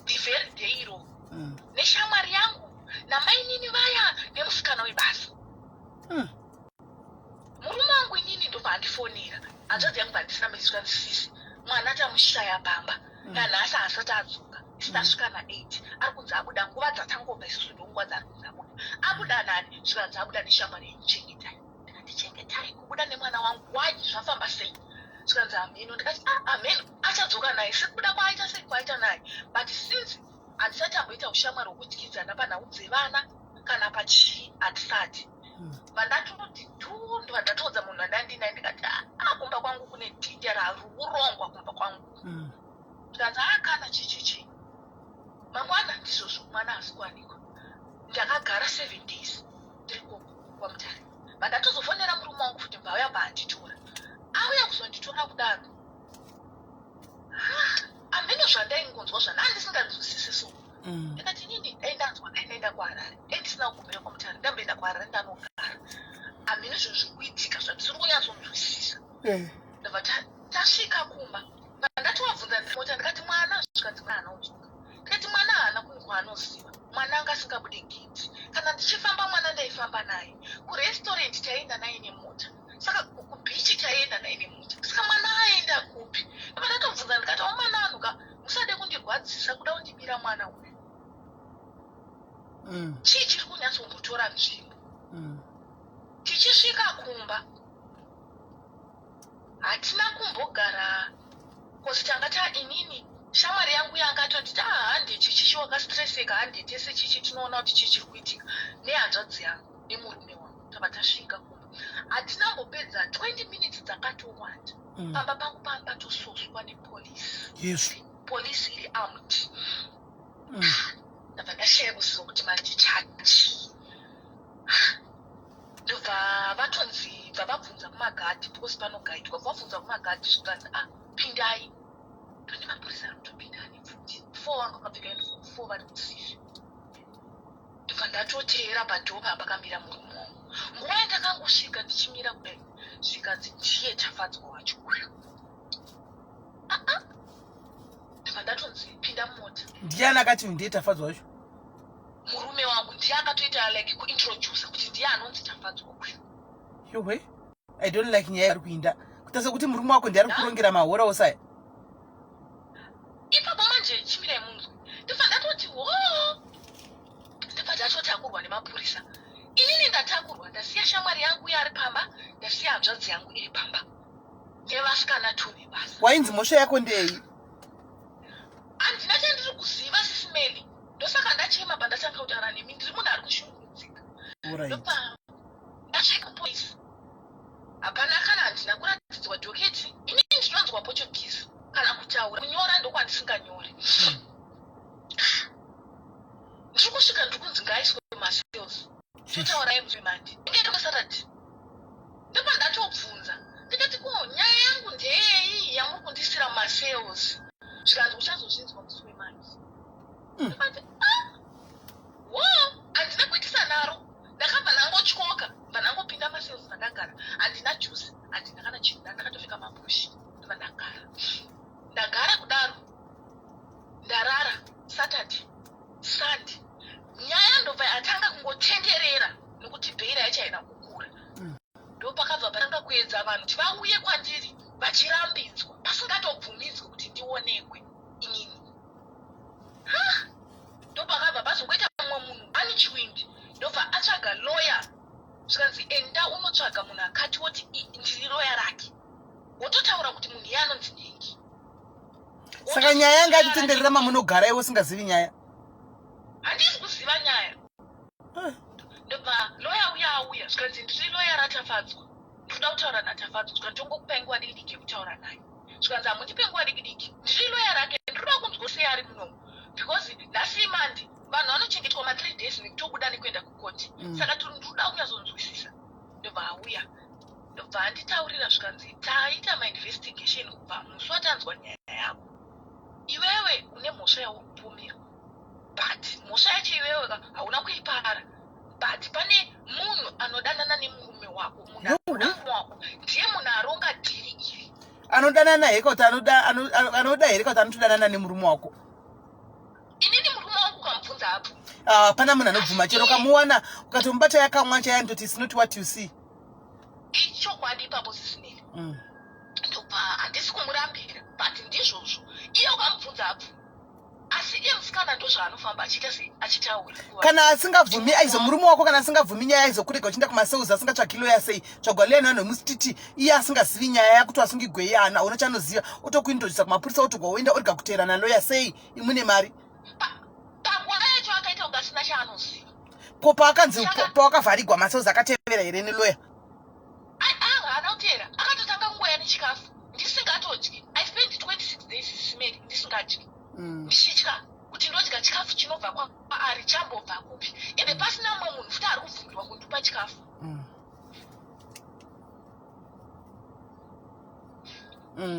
the very day iro neshamwari yangu namainini vaya nemusikana webasa. Murume wangu inini ndobva andifonera, hanzvadzi yangu bandisina mesvika, "Sisi, mwana tamushaya pamba nanhasi, haasati adzoka. Isi tasvika na8, ari kunzi abuda nguva dzatangobva isusu, ndonguva dzaari kunzi abuda. Abuda nani?" Zvikanzi, "Abuda neshamwari yenyu Chengetai." Ndikati, "Chengetai kubuda nemwana wangu? Why? Zvafamba sei?" Zvikanzi, "Hameno." Ndikati, "Ah, hameno, achadzoka naye sekubuda kwaaita sei, kwaaita naye." But since handisati amboita ushamwari hwekudyidzana panhau dzevana kana pachii, hatisati. Vandatoti tu, ndobva ndatoudza munhu wandandinaye ndikati, "Ah, kumba kwangu kune dhinda rari kurongwa kumba kwangu." Zvikanzi, "A, kana chichichi mangwana." Ndizvozvo, mwana haasi kuwanikwa. Ndakagara 7 days ndiri kwaMutare. Vandatozofonera murume wangu futi, bva auya, bva anditora. Auya kuzonditora kudaro, hameno zvandaingonzwa zvandandisinganzwisisi. So ndikati, "Inini dai ndanzwa, dai ndaenda kuHarare, dai ndisina kugumira kwaMutare, ndamboenda kuHarare ndanogara. Hameno zvinhu zviri kuitika zvandisiri kunyatsonzwisisa." Ndobva tasvika kumba, ndatovabvunza ndimota ndikati, "Mwana?" Zvikanzi, "Mwana haana kudzoka." Ndikati, "Mwana haana kunhu kwaanoziva. Mwana anga asingabude gate. Kana ndichifamba mwana ndaifamba naye kurestaurant, taienda naye nemota, saka kubeach taienda naye nemota, saka mwana aenda kupi?" Ndobva ndatobvunza ndikati, "Omwana anhuka, musade kundirwadzisa, kuda kundibira mwana uyu. Chii chiri kunyatsombotora nzvimbo?" Tichi Tichisvika kumba hatina kumbogara, 'cause tanga ta inini shamwari yangu yanga atonditi, "Ah, handi chichichi, wakastreseka, handi tese chichi, tinoona kuti chii chiri kuitika," nehanzvadzi yangu nemurume wangu. Tava tasvika kumba, hatina mbopedza 20 minutes dzakatowanda, pamba pangu pamba patososwa nepolisi. Yesu. Polisi iri armed. Ndabva ndashaya kuziva kuti manje chachii. Ndobva vatonzi, bva vabvunza kumagadhi, because panogaidwa. Vabvunza kumagadhi, zvikanzi, "Ah, pindai." Tone mapurisa ari kutopinda ane pfuti, four vanga vakapfeka uniform, four vari kucivil. Ndobva ndatoteera padhoo papakamira murume wangu. Nguva yandakangosvika ndichimira kudai, zvikanzi, "Ndiye Tafadzwa wacho uyu." Aa, ndobva ndatonzi, "Pinda mumota." Ndiani akati ndiye Tafadzwa wacho? Murume wangu ndiye akatoita like kuintroduca kuti ndiye anonzi Tafadzwa uyu. Yohwe, I don't like nyaya ari kuinda kuita sekuti murume wako ndiari kurongera mahora osaya. Ipapo manje chimirai munzwe. Ndobva ndatoti ho, ndobva ndatotakurwa nemapurisa. Inini ndatakurwa, ndasiya shamwari yangu uye ari pamba, ndasiya hanzvadzi yangu iri pamba nevasikana two vebasa. Wainzi mhosva yako ndei? Handina chandiri kuziva, Sis Melly. Ndosaka ndachema pandatanga kutaura nemi. Ndiri munhu ari kushungurudzika. Ndobva ndasvika polisi, hapana kana, handina kuratidzwa docket. Inini ndinonzwa Portuguese kana kutaura, kunyora ndokwandisinganyori. Ndiri kusvika, ndiri kunzi ngaaiswe macells, totaurai muRemand. Inge Saturday. Ndobva ndatobvunza ndikati, "Ko nyaya yangu ndeyei yamuri kundisira mumacells?" Zvikanzi, "Uchazozvinzwa musi weMonday." Ndikati, "Ah, wo, handina kuitisa naro." Ndakabva ndangotyoka, bva ndangopinda macells, ndakagara. Handina juice, handina kana chinhu. Ndakatopfeka mapushi. Ndobva ndagara, ndagara kudaro, ndarara Saturday, Sunday. Nyaya ndobva yatanga kungotenderera nokuti bheira yacho haina kukura. Ndopakabva patanga kuedza vanhu kuti vauye kwandiri, vachirambidzwa, pasingatobvumidzwi kuti ndionekwe inini. Ha, ndopakabva pazongoita mumwe munhu ane chiwindi, ndobva atsvaga lawyer. Zvikanzi, "Enda unotsvaga munhu akati woti ndiri lawyer rake, wototaura kuti munhu iye anonzi nhengi." Saka nyaya yanga achitenderera mamunogara, iwe usingazivi nyaya? Handisi kuziva nyaya. Ndobva lawyer uya auya, zvikanzi, "Ndiri lawyer raTafadzwa, ndinoda kutaura naTafadzwa." Zvikanzi, "Tongokupai nguva diki diki yekutaura naye." Zvikanzi, "Hamundipe nguva diki diki, ndiri lawyer rake, ndinoda kunzwa sei ari munomu, because nhasi iMonday, vanhu vanochengetwa ma3 days nekutobuda nekuenda kukoti." Saka ndinoda kunyatsonzwisisa. Ndobva auya, ndobva anditaurira, zvikanzi, "Taita mainvestigation kubva musi watanzwa nyaya yako. Iwewe une mhosva yauri kupomerwa, but mhosva yacho iwewe ka hauna kuipara, but pane munhu anodanana nemurume wako, munhu anoda murume wako, ndiye munhu aronga dhiri iri." Anodanana here kuti anoda here kuti anotodanana nemurume wako? Inini murume wangu ukamubvunza hapo. Ah, hapana munhu anobvuma. Chero ukamuwana, ukatomubata yakamwa chaya, ndoti it's not what you see. Ichokwadi ipapo, Sis Melly. Ndobva handisi kumurambira, but ndizvozvo. Iye ukamubvunza hapo, asi iye musikana ndozvaanofamba achiita sei, achitaura. Kana asingabvumi aizo, murume wako kana asingabvumi nyaya, aizokurega uchienda kumacells asingatsvagi lawyer sei? Tsvagwa lawyer nevanhu vemustreet, iye asingazivi nyaya yakuti asungigwe. Iye ana una chaanoziva, otokuintrodusa kumapurisa, otogwa woenda, orega kuteera nalawyer sei imune mari? Panguva yacho akaita kunge asina chaanoziva. Ko paakanzi pawakavharigwa macells, akatevera here nelawyer? Haana kuteera. Akatotanga kungoya nechikafu ndisingatodyi. I spend 26 days, Sis Melly, ndisingadyi, ndichitya kuti ndodya chikafu chinobva kwaari chambobva kupi, ende pasina mumwe munhu futi ari kubvumirwa kundipa chikafu.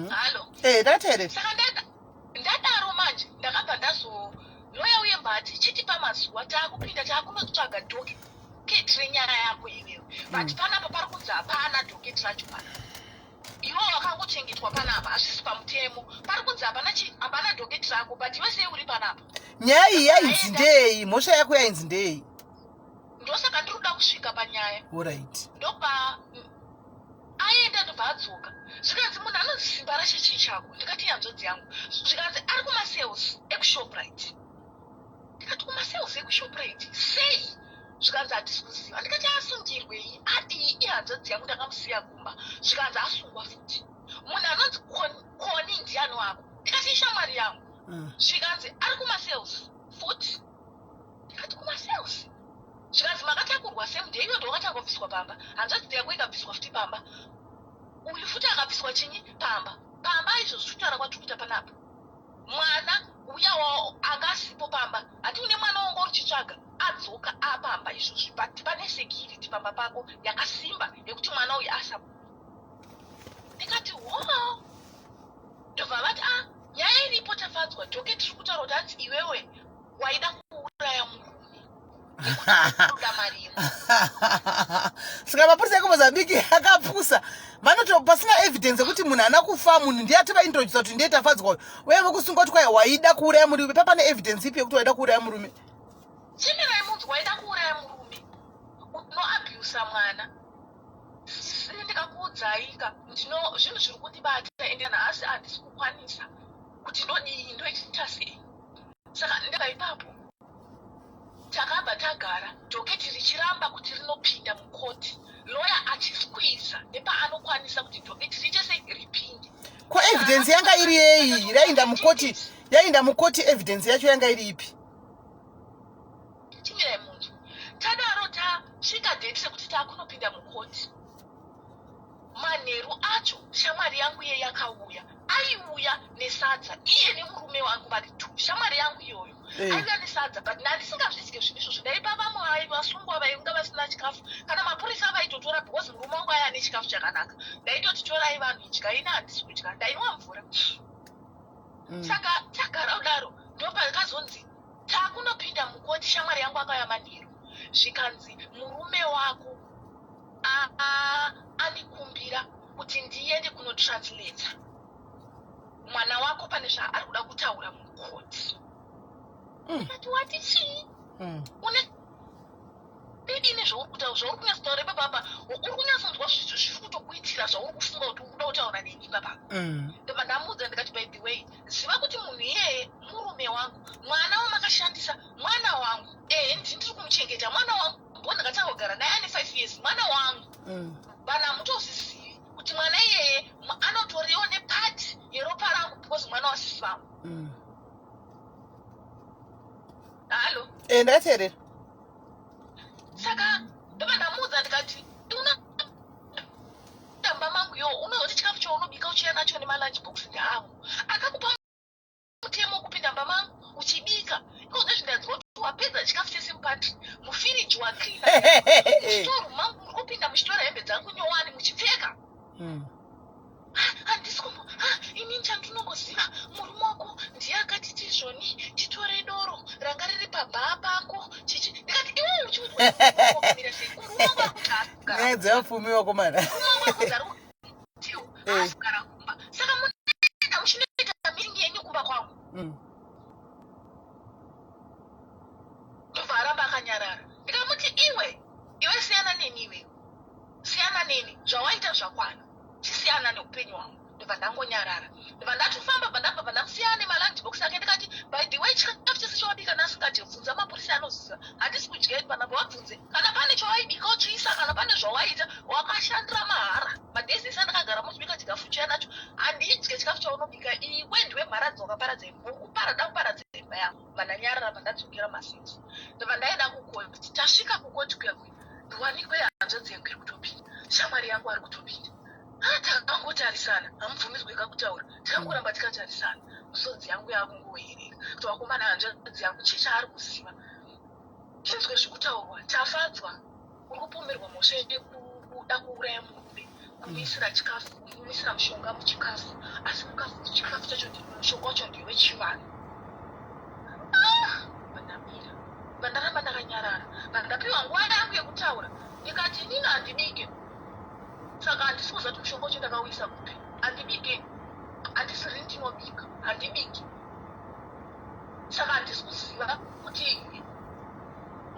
Hallo? Eh, ndakateerera. Saka ndadaro manje, ndakabva ndazo lawyer uye mbati chitipa mazuva, taakupinda, taakunotsvaga docket renyaya yako iwewe, but panapa pari kunzi hapana docket racho panapa. Iwe wakangochengetwa panapa hazvisi pamutemo. Pari kunzi hapana hapana docket rako, but iwe sei uri panapa? Nyaya iyi yainzi ndei? Mhosva yako yainzi ndei? Ndosaka ndiri kuda kusvika panyaya. Alright. Ndobva aenda, ndobva adzoka, zvikanzi, "Munhu anonzi Simba Rashe chii chako?" Ndikati, "Hanzvadzi yangu." Zvikanzi, "Ari kumacells ekuShoprite." Ndikati, "Kumacells ekuShoprite sei?" Zvikanzi hatisi kuziva. Ndikati asungirwei, adii? Ihanzvadzi yangu, ndakamusiya kumba. Zvikanzi asungwa futi. Munhu anonzi Koni ndiani wako? Ndikati ishamwari yangu. Zvikanzi ari kumacells futi. Ndikati kumacells? Zvikanzi makatakurwa same day iwe ndowakatanga kubviswa pamba, hanzvadzi yako ikabviswa futi pamba, uyu futi akabviswa chinyi pamba. Pamba izvozvi kutaura kwatiri kuita panapa, mwana uya anga asipo pamba, hati une mwana wanga uri adzoka apamba izvozvi, but pane security pamba pako yakasimba yekuti mwana uyu asa. Ndikati ho. Ndobva vati, a nyaya iripo, Tafadzwa, docket tiri kutaura kuti hanzi iwewe waida kuuraya murume nekuda mari yemurume. Saka mapurisa ekuMozambique akapusa, vanoto pasina evidence yekuti munhu haana kufa, munhu ndiye ativaintrodusa kuti ndiye Tafadzwa uyu, uye vokusunga kuti kwai waida kuuraya murume. Papane evidence ipi yekuti waida kuuraya murume? Chimirai munzi waida kuuraya murume, unoabusa mwana. Sisi, ndikakuudzaika, ndino zvinhu zviri kundibata, ende nhasi handisi kukwanisa kuti ndodii, ndoita sei. Saka ndabva ipapo, takabva tagara, docket richiramba kuti rinopinda mukoti, loya achisqueeza nepaanokwanisa kuti docket riite sei, ripinde. Ko evidence yanga iri yei yainda mukoti? Yainda mukoti, evidence yacho yanga iri ipi? Chimirai munhu. Tadaro, tasvika date rekuti taakunopinda mukoti. Manheru acho shamwari yangu iye yakauya, aiuya nesadza, iye nemurume wangu vari two. Shamwari yangu iyoyo aiuya nesadza, but ndandisingazvidye zvinhu izvozvo. Ndaipa vamwe vasungwa vainga vasina chikafu, kana mapurisa vaitotora, because murume wangu aiya nechikafu chakanaka. Ndaitoti torai vanhu, idyai, ina handisi kudya, ndainwa mvura. Saka tagara kudaro, ndopakazonzi taakunopinda mukoti. Shamwari yangu akauya manheru, zvikanzi murume wako andikumbira kuti ndiende kunotranslata mwana wako pane zvaari kuda kutaura mukoti. Ndikati wati chii? Une didini zvauri kutaura, zvauri kunyatsotaura ipapapa, uri kunyatsonzwa zviri kutokuitira zvauri kufunga kuti uri kuda kutaura neni ipapapa? Ndobva ndamuudza, ndikati, by the way, ziva kuti munhu iyeye murume wangu, mwana wamakashandisa mwana wangu. Ehe, ndiri kumuchengeta mwana wangu, mbo ndakatanga kugara naye ane 5 years, mwana wangu. Vanhu hamutozvizivi kuti mwana iyeye anotoriwo nepart yeropa rangu, because mwana wasisi vangu. Hallo? Eh, ndakateerera. Saka ndobva ndamuudza, ndikati una damba mangu yo unozoti chikafu chaunobika uchiya nacho nemalunch box ndeangu. Akakupa mutemo wekupinda mba mangu uchibika ikozve zvindanzwa kuti wapedza chikafu chese mupantry, mufiriji wacleana, mustoreroom mangu muri kupinda muchitora hembe dzangu nyowani muchipfeka. Handisi kumbo inini chandinongoziva, murume wako ndiye akati tizvoni titore doro ranga riri pabhaa pako chichi. Ndikati iwe uchiudzwa sei? Murume wangu ari kuti haasi Nyaya dzevapfumi, vakomana. Murume wangu ari kuti ari kutiwo haasi kugara kumba, saka munoenda muchinoita meeting yenyu kumba kwangu. Ndobva aramba akanyarara. Ndikamuti iwe, iwe, siyana neni, iwe siyana neni, zvawaita zvakwana, chisiyana neupenyu hwangu. Ndobva ndangonyarara, ndobva ndatofamba, bva ndabva ndamusiyana nemalunch box ake. Ndikati by the way, chikafu chese chawabika nasingadye, bvunza mapurisa anoziva, handisi kudya ini panapa. Wabvunze kana pane chawaibika uchiisa, kana pane zvawaita, wakashandira mahara. Madays ese andakagara muchibika chikafu chiya nacho, handidye chikafu chaunobika iwe. Ndiwe mharadzi, wakaparadza imba, uri kuparada kuparadza imba yangu. Vandanyarara, vandadzokera masix, ndobva ndaenda kukoti. Tasvika kukoti kuya kuya, ndiwanikwe hanzvadzi yangu iri kutopinda, shamwari yangu ari kutopinda. Ah, takangotarisana, hamubvumidzwe kakutaura, tikangoramba tikatarisana. Misodzi yangu yakungoerera kuti vakomana, hanzvadzi yangu chii chaari kuziva? Tinzwe zvekutaurwa. Tafadzwa, uri kupomerwa mhosva yekuda kuuraya murume, kumuisira chikafu, kumuisira mushonga muchikafu, asi chikafu chacho mushonga wacho ndewechivanhu. Ah, vandamira, vandaramba ndakanyarara, vandapiwa nguva yangu yekutaura. Ndikati inini handibike, saka handisi kuziva kuti mushonga wacho ndakauisa kupi. Handibike, handisiri ndinobika, handibiki, saka handisi kuziva kuti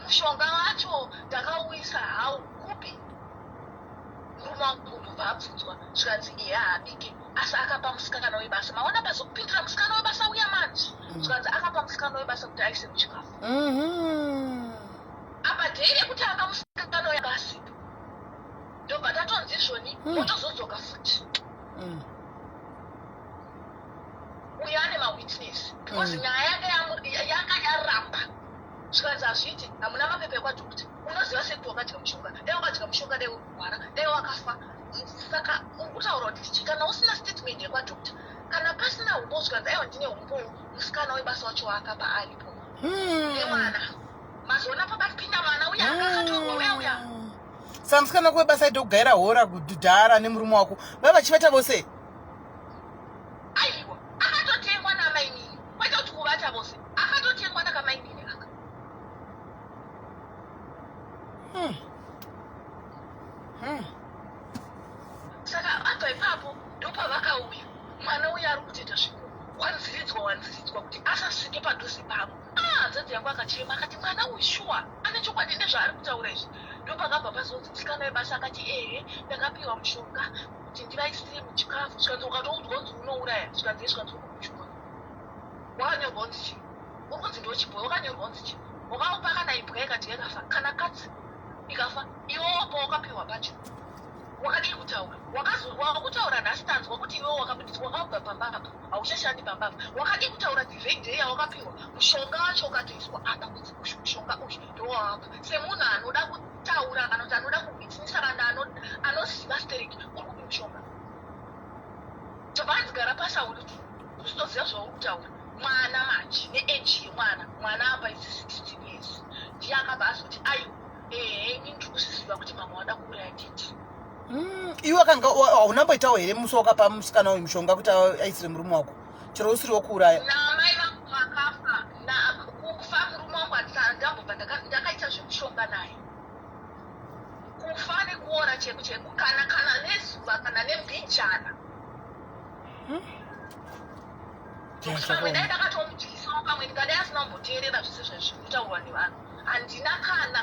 mushonga wacho ndakauisa hau kupi. Murume wangu ndobva abvunzwa, zvikanzi iye haabike, asi akapa musikana webasa. Maona pazokupindira musikana webasa uya manje, zvikanzi akapa musikana webasa kuti aise muchikafu. Apa Day rekutanga musikana uya asipo, ndobva tatonzi izvoni motozodzoka futi. Uyo ane mawitness because nyaya yanga yaramba, zvikanzi hazviiti, hamuna mapepa ekwadoctor. Unoziva sekuti wakadya mushonga, dai wakadya mushonga, dai uri kurwara, dai wakafa. Saka uri kutaura kuti chichi kana usina statement yekwadoctor, kana pasina umbo? Zvikanzi aiwa, ndine umbowo, musikana webasa wacho waakapa aripo nemwana. Mazoona pabapinda mwana uya anga akatorwa uya uya. Saka musikana webasa aida kugaira hora kudhara nemurume wako, vaiva vachivata vose? Aiwa, akatotengwa namainini, kwete kuti kuvata vose, akatotengwa nakamainini aka. Saka abva ipapo ndopavakauya, mwana uya ari kutoita zvekuwanziridzwa wanziridzwa kuti asasvike padhuze pavo. Ah, hanzvadzi yangu akachema akati mwana uyu shuwa ane chokwadi nezvaari kutaura izvi. Ndopakabva pazonzi musikana webasa akati ehe, ndakapiwa mushonga kuti ndivaisire muchikafu. Zvikanzi ukatoudzwa kunzi unouraya, zvikanzi zvikanzi uri mushonga wakanyorwa kunzi chii, uri kunzi ndochibhoyi, wakanyorwa kunzi chii, wakaupa kana imbwa ikadya ikafa, kana katsi ikafa, iwowo pawakapiwa pacho wakadii kutaura? Wakutaura nhasi, tanzwa kuti iwewo wakabudiswa, wakabva pamba apa, hauchashandi pamba apa. Wakadii kutaura the very day yawakapiwa mushonga wacho, ukatoiswa apa kunzi uyu mushonga uyu ndowawapa? Semunhu anoda kutaura kana kuti anoda kuwitnessa kana anoziva stereki, uri kupi mushonga? Tobva anzigara pasi, auri usitoziva zvauri kutaura. Mwana manje neage yemwana, mwana apa isi 16 years, ndiye akabva azoti aiwa, ehe, ini ndiri kuzviziva kuti mama wada kuuraya titi. Iwe akanga haunamboitawo here musi wakapa musikana uyu mushonga kuti aisire murume wako, chero usiri wokuuraya? Namai vangu vakafa, kufa murume wangu ndambobva ndakaita zvemushonga naye. Kufa nekuora cheko cheko, kana nezuva kana nembijana. Pamwe dai ndakatomudyisawo, pamwe ndingadai asina kumboteerera zvese zvazviri kutaurwa nevanhu. Handina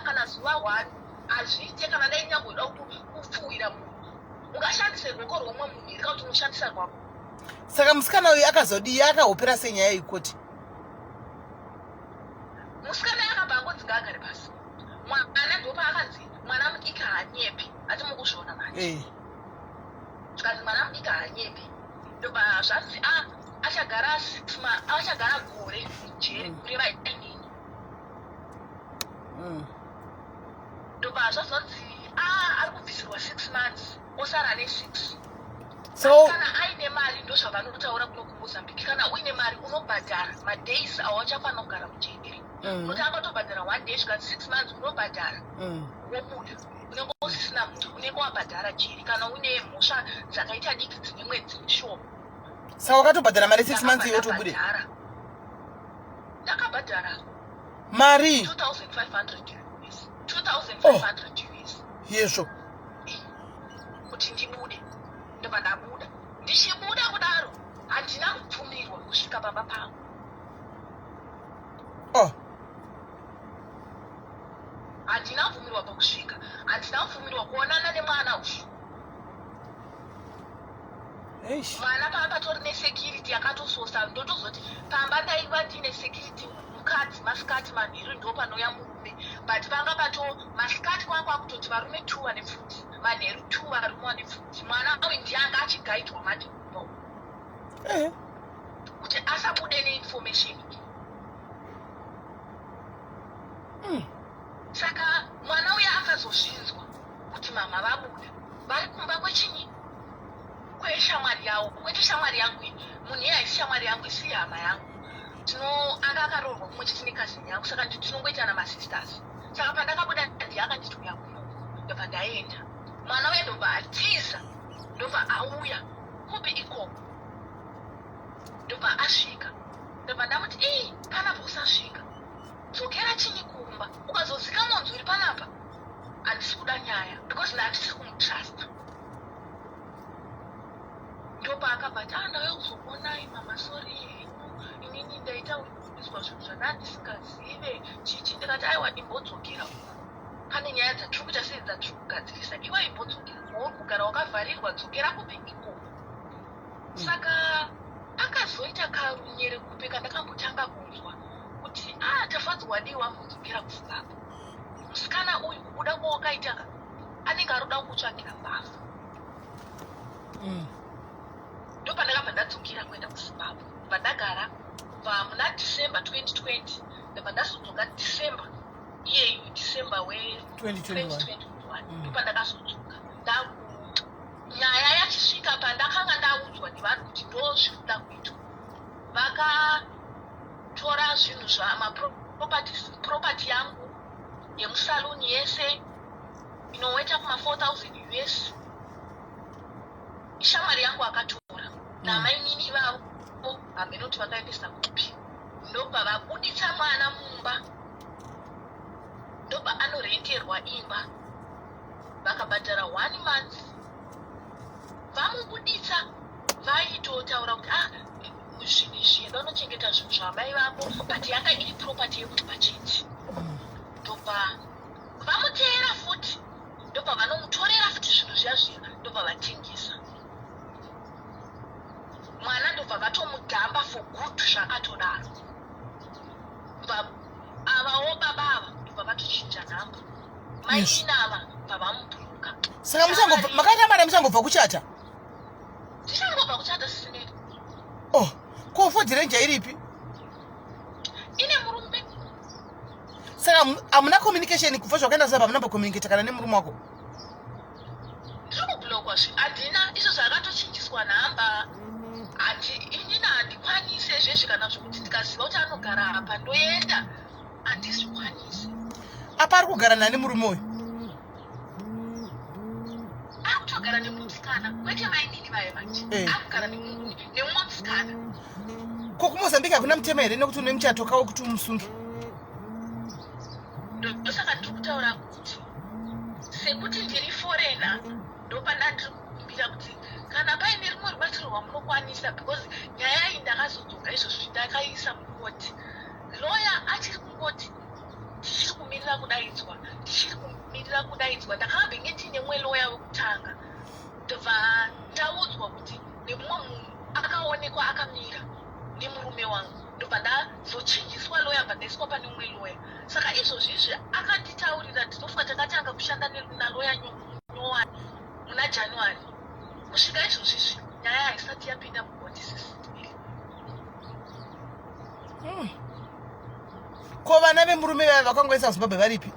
kana zuva one, hazviite. Kana dai nyamboda kupfuwira munhu, ungashandise ruoko rwomwe munhu here, kana kuti unoshandisa rwako? Saka musikana uyu akazodii? Akahopera senyaya ikoti? Musikana akabva angonzi ngaagare pasi. Mwana ndopaakanzi mwana mudiki haanyepi, ati mukuzviona manje. Zvikanzi mwana mudiki haanyepi, ndobva zvanzi a achagara achagara gore mujeri, kureva inini. Ndobva zvazonzi a ari kubvisirwa 6 months, osara ne6. So kana aine mari, ndozvavanotaura kuno kuMozambique, kana uine mari unobhadhara madays awachafanira kugara mujeri. Kuti akatobhadhara one day, zvikanzi 6 months unobhadhara, wobuda, unenge usisina mhuri, unenge wabhadhara jeri. Kana une mhosva dzakaita diki dzine mwedzi mishoma. Saka wakatobhadhara mari 6 months iwe kuti ubude? Ndakabhadhara. Mari? 2500 US, 2500 US. Yezvo. Kuti ndibude. Ndobva ndabuda. Ndichibuda kudaro, handina kubvumirwa kusvika pamba pangu. Oh. Handina kubvumirwa pakusvika, handina kubvumirwa kuonana nemwana uyu. Eish. Mwana pamba patori nesecurity yakatososa. Ndotozoti pamba ndaiva ndine security mukadzi masikati, manheru ndo panouya murume, but panga pato masikati kwanga kwakutoti varume two vane pfuti, manheru two varume vane pfuti. Mwana uyu ndiye anga achigaidwa manje kumba uku kuti asabude neinformation. Saka mwana uya akazozvinzwa kuti mama vabuda, vari kumba kwechinyi, kweshamwari yavo, kwete shamwari yangu iyi. Munhu iye haisi shamwari yangu, isi hama yangu. Tino anga akaroorwa kumwe chete necousin yangu, saka tinongoitana masisters. Saka pandakabuda ndiye akanditi uya kunoku, ndobva ndaenda. Mwana uya ndobva atiza, ndobva auya kupi ikoko, ndobva asvika, ndobva ndamuti ii, panapa usasvika, dzokera chinyi kumba, ukazozikamwa kunzi uri panapa handisi kuda nyaya, because ndandisiri kumutrusta. Ndopaakabva ati, ah, ndauya kuzokuonai mama, sorry henyu, inini ndaita kuiswa zvinhu zvandanga ndisingazive chichi. Ndikati aiwa, imbodzokera uko, pane nyaya dzatiri kuita sei, dzatiri kugadzirisa, iwe imbodzokera kwauri kugara wakavharirwa, dzokera kupi ikoko. Saka akazoita karunyere kupe kandakambotanga kunzwa kuti a Tafadzwa wadii wambodzokera kuZimbabwe. Musikana uyu kubuda kwawakaita ka, anenge aroda kukutsvagira mbavha. Ndopandakabva ndadzokera kuenda kuZimbabwe, bva ndagara kubva muna December 2020, ndabva ndazodzoka December iyeyu, December 2021. we2021. Ndopandakazodzoka ndaku nyaya yachisvika pandakanga ndaudzwa nevanhu kuti ndo zviri kuda kuitwa. Vakatora zvinhu zvamaproperty yangu yemusaluni yese inoita kuma 4000 US. Shamwari yangu akatora namainini vavo, hamenoti vakaendesa kupi. Ndobva vabuditsa mwana mumba, ndobva anorenterwa imba, vakabhadhara one month, vamubuditsa. Vaitotaura kuti, "Ah, zvinhu izvi, enda unochengeta zvinhu zvamai vako," but yanga iri property yemumba chete. Ndobva vamuteera futi, ndobva vanomutorera futi zvinhu zviya zviya, ndobva vatengesa mwana, ndobva vatomudhamba for good. Zvakatodaro. Avawo baba ava ndobva vatochinja nhamba, mainini ava bva vamubhuruka. Saka makaita mari muchangobva kuchata? Tichangobva kuchata, Sis Melly. Oh, ko Ford Ranger iripi? Ine murume. Saka hamuna communication kubva zvakaenda sapa? Hamuna communicate kana nemurume wako? Ndiri kublockwa zve, handina izvo zvakatochinjiswa nhamba. Handi inini handikwanise zvezvi kana zvokuti ndikaziva kuti anogara apa ndoenda, handizvikwanisi. Apa ari kugara nani murume uyu? Ari kutogara nemusikana, kwete mainini vaya manje. Ari kugara nemumwe musikana. Ko kuMozambique hakuna mutemo here nekuti une muchato kawo kuti umusunge? Ndosaka ndiri kutaura kuti sekuti ndiri foreigner, ndopanda ndiri kukumbira kuti kana paine rumwe rubatsiro rwamunokwanisa, because nyaya iyi ndakazodzoka izvozvi, ndakaisa mukoti, loya achiri kungoti tichiri kumirira kudaidzwa, tichiri kumirira kudaidzwa. Ndakambenge ndiine mumwe loya wekutanga, ndobva ndaudzwa kuti nemumwe munhu akaonekwa akamira nemurume wangu, ndobva ndazochinjiswa loya, bva ndaiswa pane umwe loya. Saka izvozvi izvi akanditaurira, ndinofunga takatanga kushanda naloya nyowani muna January, kusvika izvozvi izvi nyaya haisati yapinda mukoti, Sis Melly. Ko vana vemurume vaya vakangoisa kuZimbabwe varipi?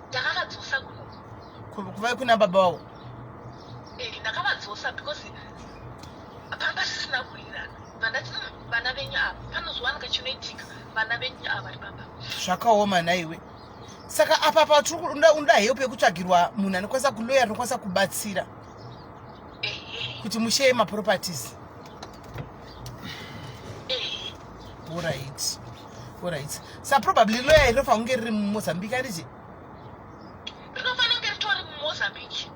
Ndakavadzosa kuno. Kuvai kuna baba vavo? Ndakavadzosa because panga sisina kuwirirana. Vandati, vana venyu ava, panozowanika chinoitika, vana venyu ava vari pamba." Zvakaoma nhaiwe. Saka apa pa tiri unoda help yekutsvagirwa munhu anokwanisa kuloya, anokwanisa kubatsira Ehe. kuti musheye maproperties. Ehe. Alright, sa probably lawyer rinofanira kunge riri muMozambique, anditi? Rinofanira kunge ritori muMozambique.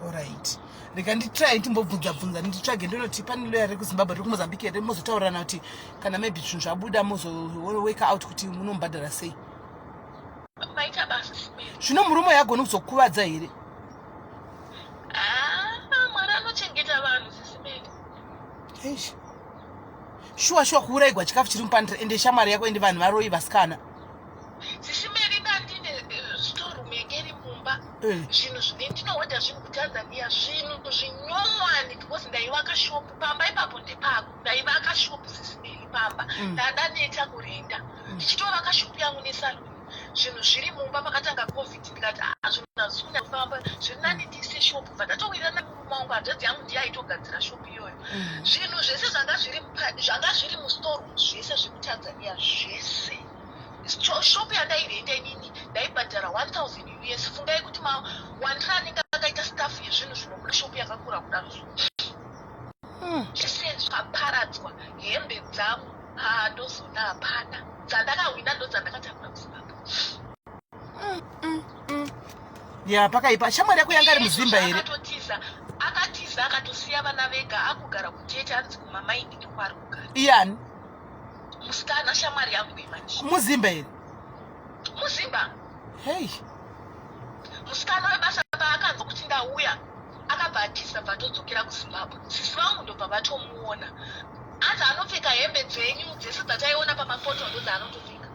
Alright, rega nditry ndimbobvunza bvunza, nditsvage, ndinoti pane lawyer rekuZimbabwe, riri kuMozambique here, mozotaurirana kuti kana maybe zvinhu zvabuda mozowork out kuti munomubhadhara sei. Maita basa, Sis Melly. Zvino murume uyu agoni kuzokuvadza here? Ah, Mwari anochengeta vanhu, Sis Melly. Eish. Shuwa shuwa, kuurayigwa chikafu chiri mupandira, ende shamwari yako, ende vanhu varoi vasikana. Sis Melly, ndandine storeroom yenge iri mumba. Zvinhu zvine ndinohodha zvinhu kuTanzania, zvinhu zvinyowani, because ndaivaka shopu pamba ipapo, ndepako ndaivaka shopu, Sis Melly, pamba. Ndandaneta kurenda, ndichitovaka shopu yangu nesaluni, zvinhu zviri mumba. Pakatanga COVID ndikati, "Ah, zvinhu hazvisi kunyafamba, zviri nani ndiise shopu." Bva ndatowirirana nemurume wangu, hanzvadzi yangu ndiye aitogadzira shopu iyoyo. Zvinhu zvese zvanga zviri mustoreroom, zvese zvekuTanzania zvese. Shopu yandairenda inini ndaibhadhara 1000 US. Fungai kuti mawandiro anenge akaita stuff yezvinhu zvinobuda shopu yakakura kudaro. Zvese zvakaparadzwa, hembe dzangu, ha, ndozona hapana dzandakahwina, ndo dzandakatakura kuZimbabwe. Ya, pakaipa. Shamwari yako yanga ari muzimba here? Akatotiza, akatiza, akatosiya vana vega, akugara kutete, anzi kumamaini ndikwaari kugara. Iyani? Musikana, shamwari yangu imanje. Muzimba here? Muzimba. Hei. Musikana webasa paakanzwa kuti ndauya, akabva atiza, bva atodzokera kuZimbabwe. Sisi vangu ndobva vatomuona, anzi anopfeka hembe dzenyu dzese dzataiona pamafoto, ndo dzaanotopfeka.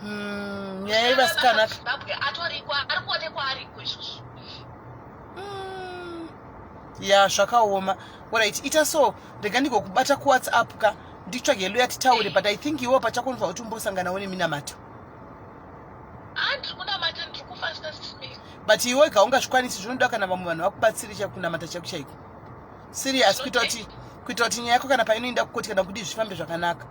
Nyaya yevasikana. Zimbabwe atoriko, ari kuonekwa ariko izvozvo. Ya, zvakaoma. Alright, ita so, rega ndigokubata kuWhatsApp ka, nditsvage loya titaure, but I think iwewo pachako unofanira kuti umbosanganawo neminamato. Handiri kunamata, ndiri kufasta, Sis. But iwe ga ungazvikwanisi, zvinoda kana vamwe vanhu vakubatsire chakunamata chaiko chaiko, serious, kuita kuti nyaya yako kana painoenda kukoti kana kuti zvifambe zvakanaka.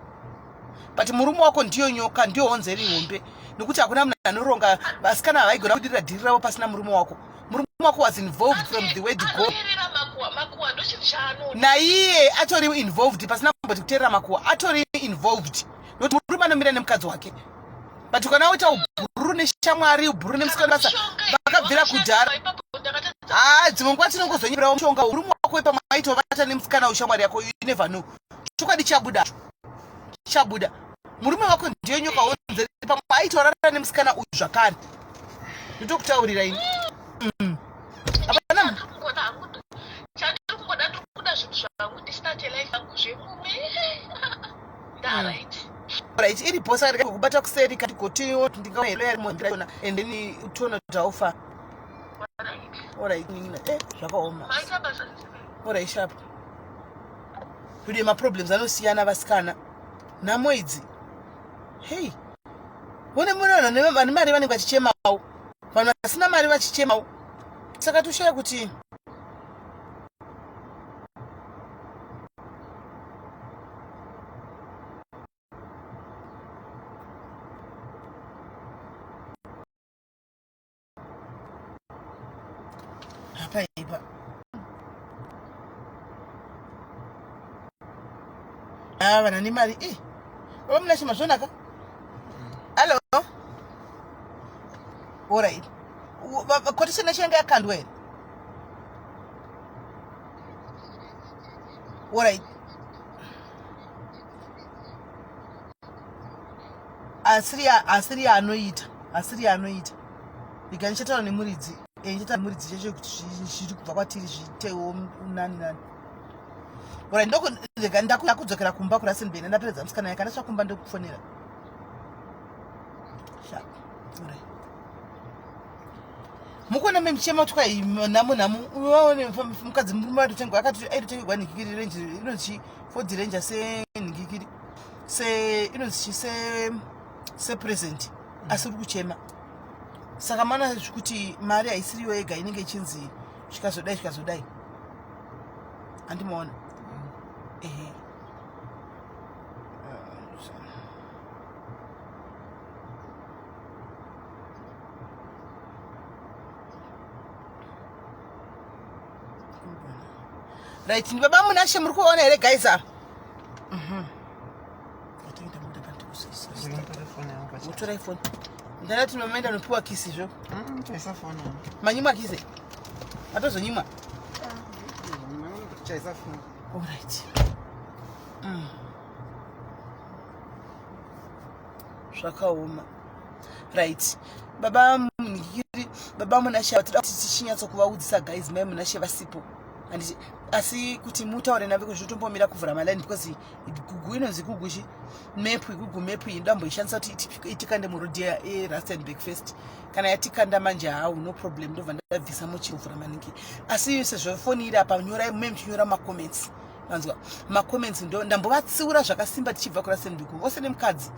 But murume wako ndiyo nyoka, ndiyo honzeri hombe, nekuti hakuna munhu anoronga. Vasikana havaigona kudirira dhiri ravo pasina murume wako. Murume wako was involved from the word go. Anoerera makuwa, makuwa ndochinhu chaanoda. Naiye atori involved, pasina kumboti kuteerera makuwa, atori involved, nokuti murume anomira nemukadzi wake. But kana uita ubhururu neshamwari, ubhururu nemusikana, basa vakabvira kudhara. Ha, dzimwe nguva tinongozonyeperawo mushonga. Murume wako ipamwe aitovata nemusikana ushamwari yako, you never know. Chokwadi chabuda, chabuda. Murume wako ndiyo nyoka honzeri, pamwe aitorara nemusikana uyu zvakare. Ndotokutaurira ini. Hapana. Chandiri kungoda, ndiri kuda zvinhu zvangu, ndisitarte life yangu zvemurume ndaright. Right, iripo. Saka kubata kuseri kati kotiwo ndingaona and then tione kuti haufa. Alright, nina zvakaoma. Maita basa. Alright, sharp. Kude maproblems anosiyana, vasikana, nhamo idzi. Hei, one mune vane mari vanenge vachichemawo, vanhu vasina mari vachichemawo, saka toshaya kuti hapaipa. Ah, vana nemari i baba Munashe, mazvonaka. Hallo, alright. Quotation yacho yanga yakandwa here? Alright, asiri anoita, asiri anoita. Rega ndichataura nemuridzi. Ndichataura nemuridzi checho kuti zviri kubva kwatiri zviitewo nani nani. Alright, rega ndakudzokera kumba kuRustenburg, ndapedza musikana yake. Ndasvika kumba ndokufonera. Sharp. Alright. Mukuona memuchema kuti kwai nhamo nhamo. Uone mukadzi, murume atotengwa, akati aitotengegwa nhikikiri Range, inonzi Ford Ranger, senhikikiri, se inonzi chi, sepresent, asi uri kuchema. Saka mana zvekuti mari haisiriyo yega inenge ichinzi zvikazodai zvikazodai, handimaona. Ehe. Right, baba Munashe, muri kuona here guys apa? Mutorai foni, ndandati mamaenda nopiwa kisi zvo. Chaisa foni. Manyimwa kisi, matozonyimwa. Chaisa foni. Alright. Zvakaoma. Right, baba Munikiri, baba Munashe, toda kuti tichinyatsokuvaudza guys, mai Munashe vasipo, handiti? Asi kuti mutaure navo zvotombomira kuvhura maline, because Google, inonzi Google chi map, Google Map iyi ndamboishandisa kuti itikande muroad yeRustenburg first. Kana yatikanda manje, hau, no problem, ndobva ndabvisa muchivhura maningi. Asi sezvo foni iri apa, nyorai mume muchinyora macomments, manzwa? Macomments ndo ndambovatsiura zvakasimba tichibva kuRustenburg vose nemukadzi.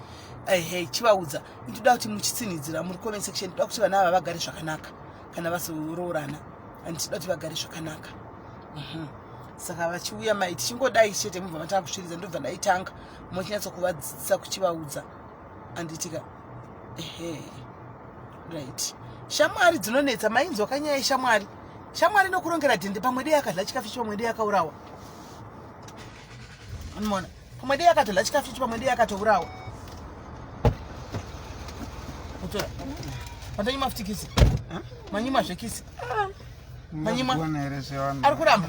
Ehe, chivaudza, itoda kuti muchitsinhidzira muri comment section. Toda kuti vana ava vagare zvakanaka kana vazoroorana, and toda kuti vagare zvakanaka. Saka vachiuya mai, tichingodai chete, mubva matanga kusviridza, ndobva ndaitanga muchinyatsokuvadzidzisa, kuchivaudza, anditika? Ehe, right. Shamwari dzinonetsa, mainzwa kanyaya yeshamwari. Shamwari inokurongera dhende, pamwe dei akadya chikafu icho, pamwe dei akaurawa. Unoona, pamwe dei akatodya chikafu icho, pamwe dei akatourawa. Utora matanyima futi kisi, manyima zvekisi, manyima. Ungazviona here zvevanhu? Ari kuramba,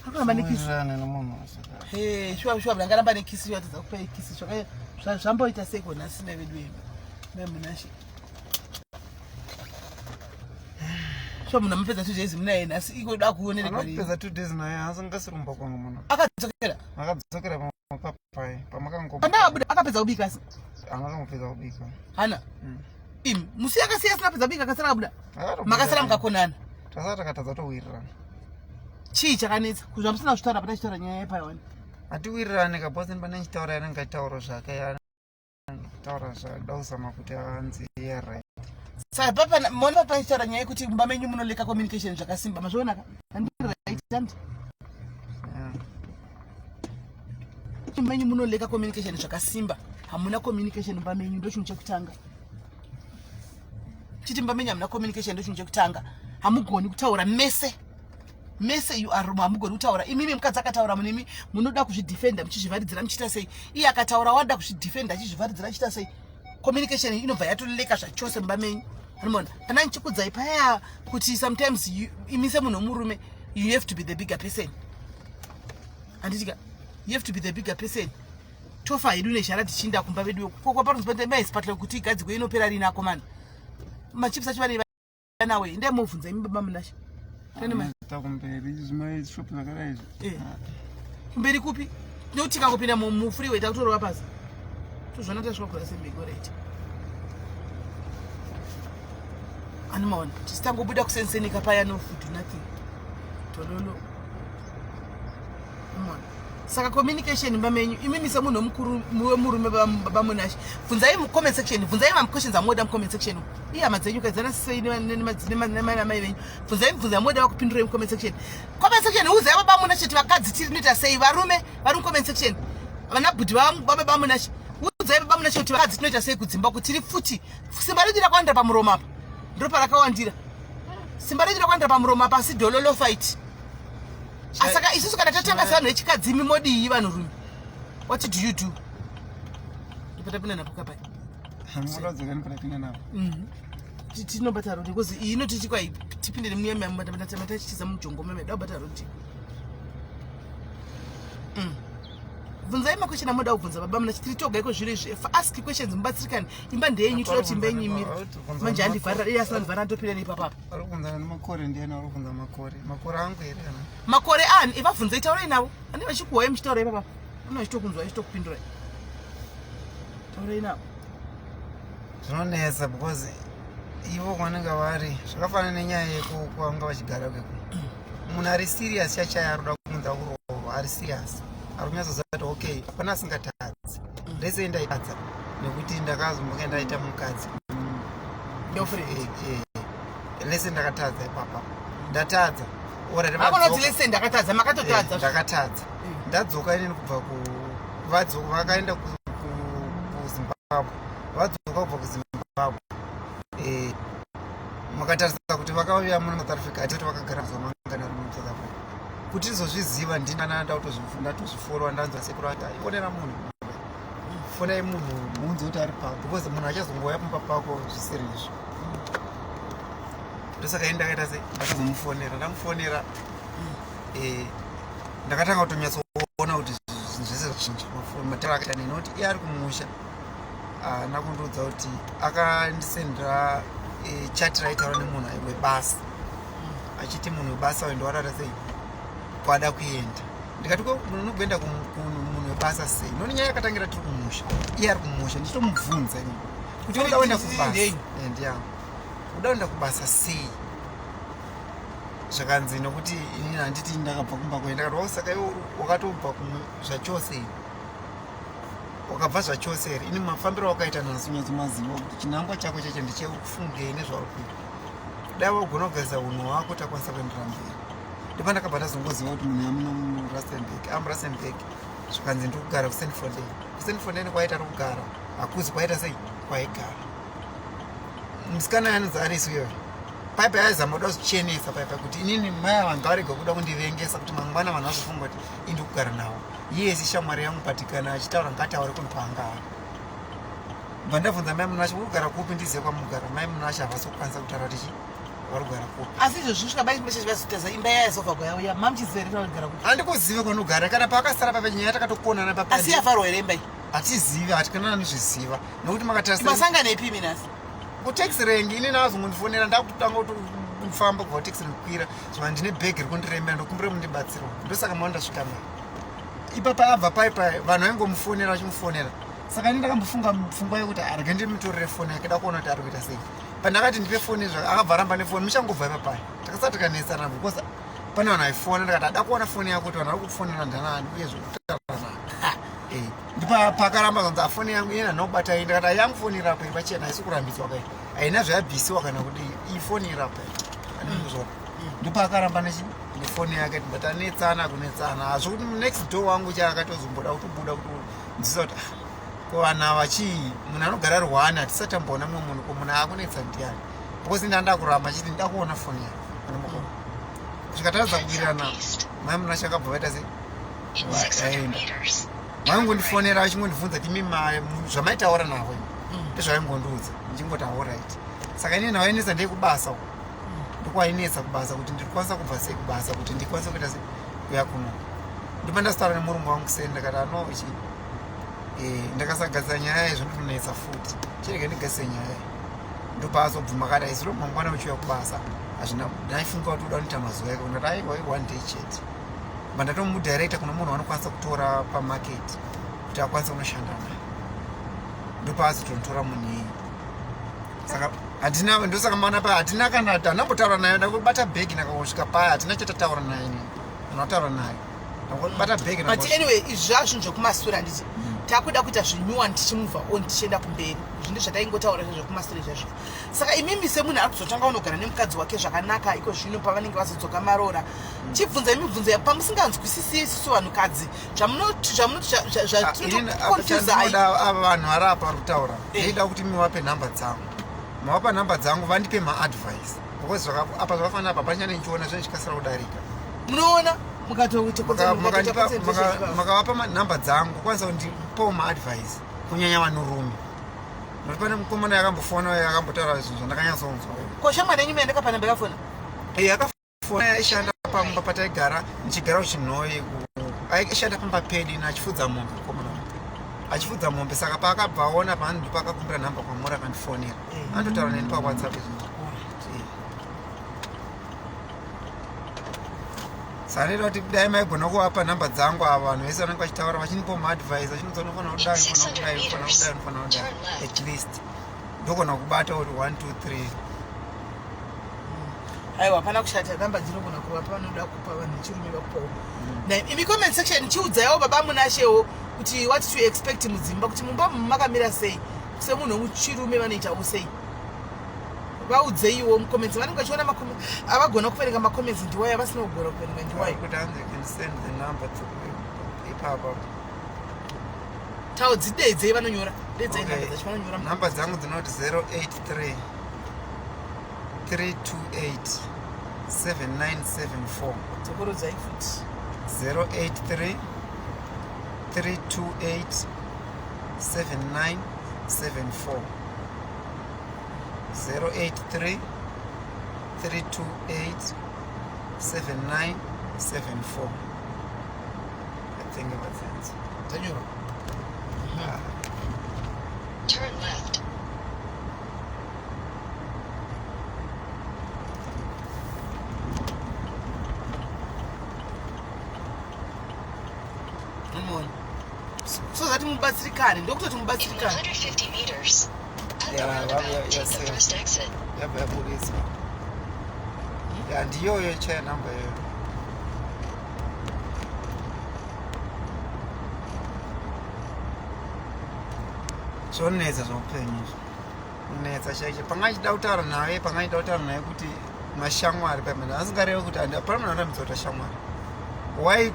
ari kuramba nekisi. Wirirane nemunhu wese. Hey, shuwa shuwa, ndangaramba nekisi, yatadza kupa ikisi. Zvamboita seiko nhasi nevedu imi meMunashe? Shuwa, munhu amupedza 2 days munaye nhasi, iko da kuoneregwa. Anopedza 2 days naye, asi ngasirumba kwangu munhu. Akadzokera. Akadzokera papai pamakango. Pandakabuda akapedza kubika asi. Haana kungopedza kubika. Hana. Imi musi akasiya asina pedza kubika akasara kabuda. Makasara mukakonana. Tasara takatadza towirirana. Chii chakanetsa? Kuzva musina kuzvitaura patachitaura nyaya yepaiwani. Hatiwirirane ka boss pane ndichitaura yanenge achitaura zvake yana taura zvada kuzama kuti anzi yeah right. Saka papa maona papa achitaura nyaya yekuti mumba menyu munoleka communication zvakasimba mazviona ka? Handiri right handi? Yeah. Mumba menyu munoleka communication zvakasimba. Hamuna communication mumba menyu ndochinhu chekutanga. Chiti mumba menyu hamuna communication ndochinhu chekutanga. Hamugoni kutaura mese. Mese you are hamugoni kutaura. Imimi mukadzi akataura munimi munoda kuzvidefenda muchizvivharidzira muchiita sei? Iye akataura wada kuzvidefenda achizvivharidzira achiita sei? Communication inobva yatoleka zvachose mumba menyu. Unoona? Kana ndichikudzai paya kuti sometimes you, imi semunhu wemurume you have to be the bigger person. Handitika? You have to be the bigger person. Tofa hedu nezhara tichiinda kumba vedu koko panonzi mai sipatla kuti igadzikwe inopera rini akomana. Machips acho vanei nawe endai movhunza imi baba Munashe. Tane mai. Takumberi zvimai shop zvakadai izvi. Eh. Kumberi kupi? Nekuti tikangopinda mu freeway takutorova pasi. Tozvona tasvika kuRustenburg alright. Anomaona tisitangobuda kusensenika paya no food nothing. Tololo. Unoona? Saka communication mumba menyu imimi semunhu mukuru wemurume baba Munashe bvunzai mucomment section bvunzai maquestions amoda mucomment section ihama dzenyu kaidzana sei namai venyu bvunzai mibvunzo yamoda vakupindurai mucomment section comment section udzai baba Munashe kuti vakadzi tiri tinoita sei varume vari mucomment section vana bhudhi vababa Munashe udzai baba Munashe kuti vakadzi tinoita sei kudzimba kuti tiri futi simba redu rakawandira pamuromo apa ndiro parakawandira simba redu rakawandira pamuromo apa asi dololo fight asaka isusu kana tatanga sevanhu vechikadzi imi modii vanhurume what do you do ndopatapinda napo kapai Munodzokera nepatapinda napo. Tinobata rodi because iyi inoti chikwai tipinde nemuya matachitiza mujongo meme da kubata rodi. Bvunzai makwesheni amoda kubvunza baba muna tiri toga iko zviro izvi ask questions mubatsirikane imba ndeyenyu toda kuti imba yenyu imire manje andivharira iye asina ndivharira ndopinda neipapapa. Ari kubvunzana nemakore ndiani ari kubvunza makore makore angu here kana makore ani ivabvunzei taurai navo ane vachikuhwai muchitaura ipapapa ane vachitokunzwai vachitokupindurai taurai navo. Zvinonetsa because ivo kwanenge vari zvakafanana nenyaya yekukwanga vachigara kweko munhu ari serious chachaya ari kuda kuunza kuroorwa ari serious ari kunyatsoziva kuti okay hapana asingatadzi rese ndaitadza nekuti ndakazomboke ndaita mukadzi Girlfriend. Lese ndakatadza ipapa ndatadza. Alright, Hakuna kuti vadzoka. lese ndakatadza makatotadza. Ndakatadza ndadzoka inini kubva ku vadzoka vakaenda kuZimbabwe vadzoka kubva kuZimbabwe makatarisa kuti vakauya muno South Africa atoti vakagara mazuva mangani ari muno South Africa kuti ndizozviziva ndinana ndatozvifollowa ndanzwa sekuru ati aionera munhu fonai munhu muunze kuti ari pa because munhu achazongouya pamba pako zvisiri izvo ndosaka ini ndakaita sei ndakazomufonera ndamufonera ndakatanga kutonyatsoona kuti zvinhu zvese zvachinja mafoni matara akaita neni nokuti iye ari kumusha haana kundiudza kuti akandisendera chat raitaura nemunhu webasa achiti munhu webasa uyu ndowarara sei kwada kuenda ndikati ko unogoenda kumunhu webasa sei noni nyaya yakatangira tiri kumusha iye ari kumusha ndichitomubvunza ini kuti unoda kuenda kubasa ndiyangu uda kuenda kubasa sei zvakanzi nokuti inini handiti ndakabva kumba kwenyu ndakati saka iwe wakatobva zvachose wakabva zvachose here ini mafambiro wakaita nhasi unyatsomaziva kuti chinangwa chako chacho ndechekufungei nezvauri kuita dai wagona kugadzisa unhu hwako takwanisa kuendera mberi ndipo ndakabva ndazongoziva kuti munhu amunomuRustenburg amuRustenburg zvikanzi ndiri kugara kuSandfontein kuSandfontein kwaita ari kugara hakuzi kwaita sei kwaigara musikana anonzi Arisi uyoyo paipa yaizama kuda kuzvichenesa paipa kuti inini mai ava ngavarega kuda kundivengesa kuti mangwana vanhu vazofunga kuti indi kugara navo iyesi shamwari yangu but kana achitaura ngataure kunhu kwaangari bva ndabvunza mai Munashe uri kugara kupi ndizive kwamugara mai Munashe havasi kukwanisa kutaura kuti chi vari kugara kupi Asi izvo zvisvika bai meshe vazotaza imba yaya sofa yauya mamuchiziva here kugara kupi? Handikuzive kwanogara kana paakasara papa nyaya takatokonana papa. Asi yafarwa here imba iyi? Hatizivi hatikanana nizviziva nekuti makatarisa Masangano epi imi nhasi? Kutaxi rank ini naazongondifonera ndakutanga kutofamba kubva kutaxi rank kukwira zva ndine bhegi riri kundiremera ndokumbira mundibatsirwa ndosaka maona ndasvika nayo ipapa abva paipa vanhu vaingomufonera vachimufonera. Saka ini ndakambofunga pfungwa yekuti arege ndimutorere foni yake, da kuona kuti ari kuita sei. Pandakati ndipe foni izvo, akabva aramba nefoni. Muchangobva ipapaya takasati tikanetsana because pane vanhu vaifona. Ndikati ada kuona foni yako kuti vanhu vari kufonera ndanani uye zvekutaura navo. Ndipa pakaramba zvanzi afoni yangu iyena nobata iyi. Ndikati yangu foni irapo iri pachena, haisi kurambidzwa kai, haina zvayabvisiwa kana kuti iyi foni irapo andikuzvona. Ndopaakaramba nefoni yake, tibva tanetsana kunetsana hazvo kuti next door wangu chaakatozomboda kutobuda kuti nzisa kuti ah, ko vanhu ava chii, munhu anogara ari one, hatisati tamboona mumwe munhu, ko munhu aakunetsa ndiani? Because ndanda kuramba chiti ndida kuona foni yake anomukona kusvika taradza kuwirirana. Mai Munashe akabva vaita sei, vaenda. Vaingondifonera vachingondibvunza kuti imi zvamaitaura navo ndezvaingondiudza, ndichingoti alright. Saka inini navainetsa ndeyekubasa uko, ndokwainetsa kubasa kuti ndikwanisa kubva sei kubasa kuti ndikwanise kuita sei kuya kuno. Ndopa ndasitaura nemurungu wangu sei, ndakati ano ichi ndakasagadzira nyaya izvo ndinonetsa futi, chirege ndigadzise nyaya iyi. Ndopaazobvuma akati aiziro mangwana uchiuya kubasa hazvina. Ndaifunga kuti uda kunoita mazuva eko, ndati aiwa, one day chete. Ba ndatomudirecta kuno munhu wanokwanisa kutora pamarket kuti akwanise kunoshanda naye. Ndopaazotonotora munhu iyeye. Saka hatina, ndosaka maona pa hatina kana handambotaura naye. Ndakubata bhegi ndakangosvika paya, hatina chatataura naye inini, ndinotaura naye ndakubata bhegi. But anyway, izvi zvava zvinhu zvekumasure, handiti? Takuda kuita zvinyuwani tichimuvha on, tichienda kumberi. Izvi ndo zvataingotaura zvekumasure zvazvo. Saka imimi semunhu ari kuzotanga unogara nemukadzi wake zvakanaka iko zvino pavanenge vazodzoka maroora, chibvunzai mibvunzo pamusinganzwisisi isusu vanhukadzi zvamunoti zvatinotoconfusai. Ava vanhu vari apa vari kutaura, ndaida kuti mivape nhamba dzangu, mavapa nhamba dzangu, vandipe maadvice because apa zvakafanana apa pachane ndichiona zvinhu chikasira kudarika. Munoona Makavapa nhamba dzangu kukwanisa kundipawo maadvice, kunyanya vanhurume, nokuti pane mukomana yakambofona akambotaura zvinhu zvandakanyatsonzwa. Ko shamwari yenyu muyandakapa namba yakafona? Akafona, aishanda pamba pataigara, ndichigara kuChinhoyi. Aishanda pamba pedu ino achifudza mombe, mukomana wangu achifudza mombe. Saka paakabva aona paani, ndipo akakumbira nhamba kwamuri, akandifonera. Anototaura neni paWhatsApp izvo. Saka ndinoda kuti dai maigona kuvapa nhamba dzangu ava vanhu vese vanenge vachitaura, vachinipawo maadvice, vachinudza unofanira kudai, unofanira kudai, unofanira kudai, unofanira kudai. At least ndogona kubata kuti 1 2 3. Aiwa, hapana kushata, namba dzinogona kuvapa vanoda kupa vanhu vechirume vakupawo. Imi comment section, chiudzaiwo baba Munashewo kuti what to expect mudzimba, kuti mumba makamira sei, semunhu wechirume vanoitawo sei. Vaudzeiwo mucomments, vanenge vachiona macomments, avagona kuverenga macomments ndiwayo, vasina kugona kuverenga ndiwayo. Kuti hanzi you can send the number to ipapa. Tau dzideidzei, vanonyora, deidzai namba dzacho vanonyora. Nhamba dzangu dzinoti 083 328 7974. Dzokorodzai futi. 083 328 7974, 083 328 7974. I think that's it. Dzanyora. Turn left. Unoona, so that mubatsirikane, ndokutoti In mubatsirikane. 150 meters, at the roundabout, take the first exit. Yabva yabudiswa ya, ndiyoyo chaya namba iyoyo. Zvonetsa zvoupenyu izvi, kunetsa chaicho. Pangachida kutaura naye, pangachida kutaura naye kuti mashamwari pamene asingarevi kuti hapana munhu anorambidza kuita shamwari. Why?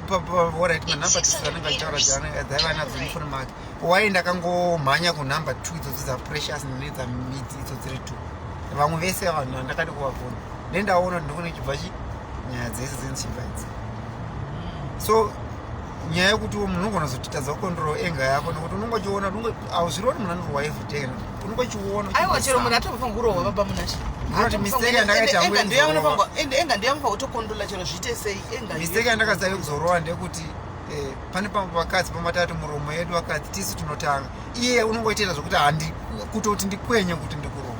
Alright, manhamba tisi anenge achitaura dzaiva nadzo mufoni make. Why ndakangomhanya kunhamba two idzodzo dzaPrecious nedzamidzi idzo dziri two? Vamwe vese vanhu vandakadi kuvabvunza, nendaona kuti ndikune chibva chi nyaya dzese dzinchibva idzi. So nyaya yekuti munhu unogona kuzotitadza kucontrol anger yako, nekuti unonge uchiona, hauzvironi munhu anorohwa everyday, unonge uchiona. Aiwa, chero munhu atofanira kurohwa, baba Munashe. Ndinoti mistake yandakaita hangu yekuzorohwa. Anger ndiyamufanira kutocontrola chero zviite sei, anger. Mistake yandakaita yekuzorohwa ndeyekuti pane pamwe vakadzi pamatatu muromo yedu, vakadzi tisu tinotanga. Iye unongoitira zvokuti handi kutoti ndikwenye kuti ndikurova.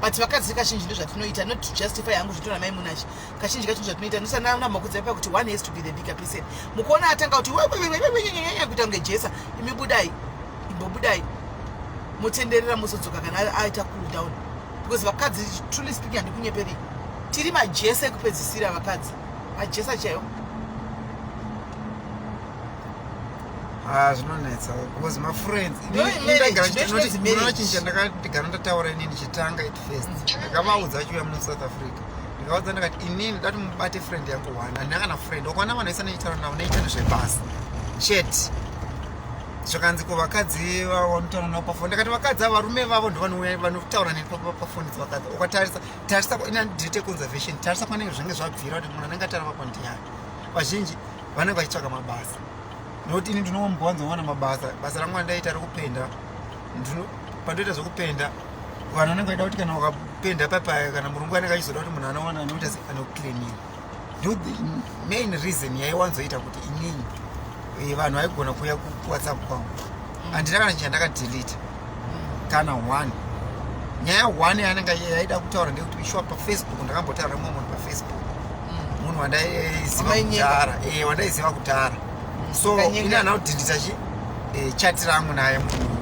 But vakadzi kazhinji ndozvatinoita, not to justify hangu zvitora mai Munashe, kazhinji kacho ndozvatinoita. Ndosana makudzi apa kuti one has to be the bigger person. Mukuona atanga kuti kuita kunge jesa, imi budai, Imbobudai motenderera, mozodzoka kana aita cool down, because vakadzi, truly speaking, handikunyeperi, tiri majesa ekupedzisira. Vakadzi majesa chaiwo. Ah, zvinonetsa because mafriends Ndo marriage, ndo chinonzi marriage. Chinhu chandakagara ndataura inini chitanga at first, ndakavaudza achiuya muno South Africa, ndikavaudza ndakati, inini ndati mubate friend yangu one. Handina kana friend. Wakwana vanhu vese nechitaura navo neita nezvebasa chete. Zvakanzi, ko vakadzi vanotaura navo pafoni? Ndakati vakadzi ava, varume vavo ndovanouya vanotaura neni pafoni dzevakadzi. Ukatarisa tarisa, ina ndite conservation, tarisa kwanenge zvinenge zvabvira kuti munhu anenge atara papo ndiani. Vazhinji vanenge vachitsvaga mabasa, nokuti ini ndinombowanzowana mabasa. Basa rangu randaita rekupenda, pandoita zvekupenda, vanhu vanenge vaida kuti kana ukapenda papaya, kana murungu anenge achizoda kuti munhu anowana anoita anoklinira. Ndo the main reason yaiwanzoita kuti inini vanhu vaigona kuuya kuWhatsApp kwangu. Handina kana chandakadelete, kana one. Nyaya one yaanenge yaida kutaura ndeyekuti shuwa paFacebook ndakambotaura nemumwe munhu paFacebook, munhu wandaiziva Wamainyenga. kudhara, wandaiziva kudhara. So Wakanyenga. ini handina kudhindita chi chat rangu naye munhu.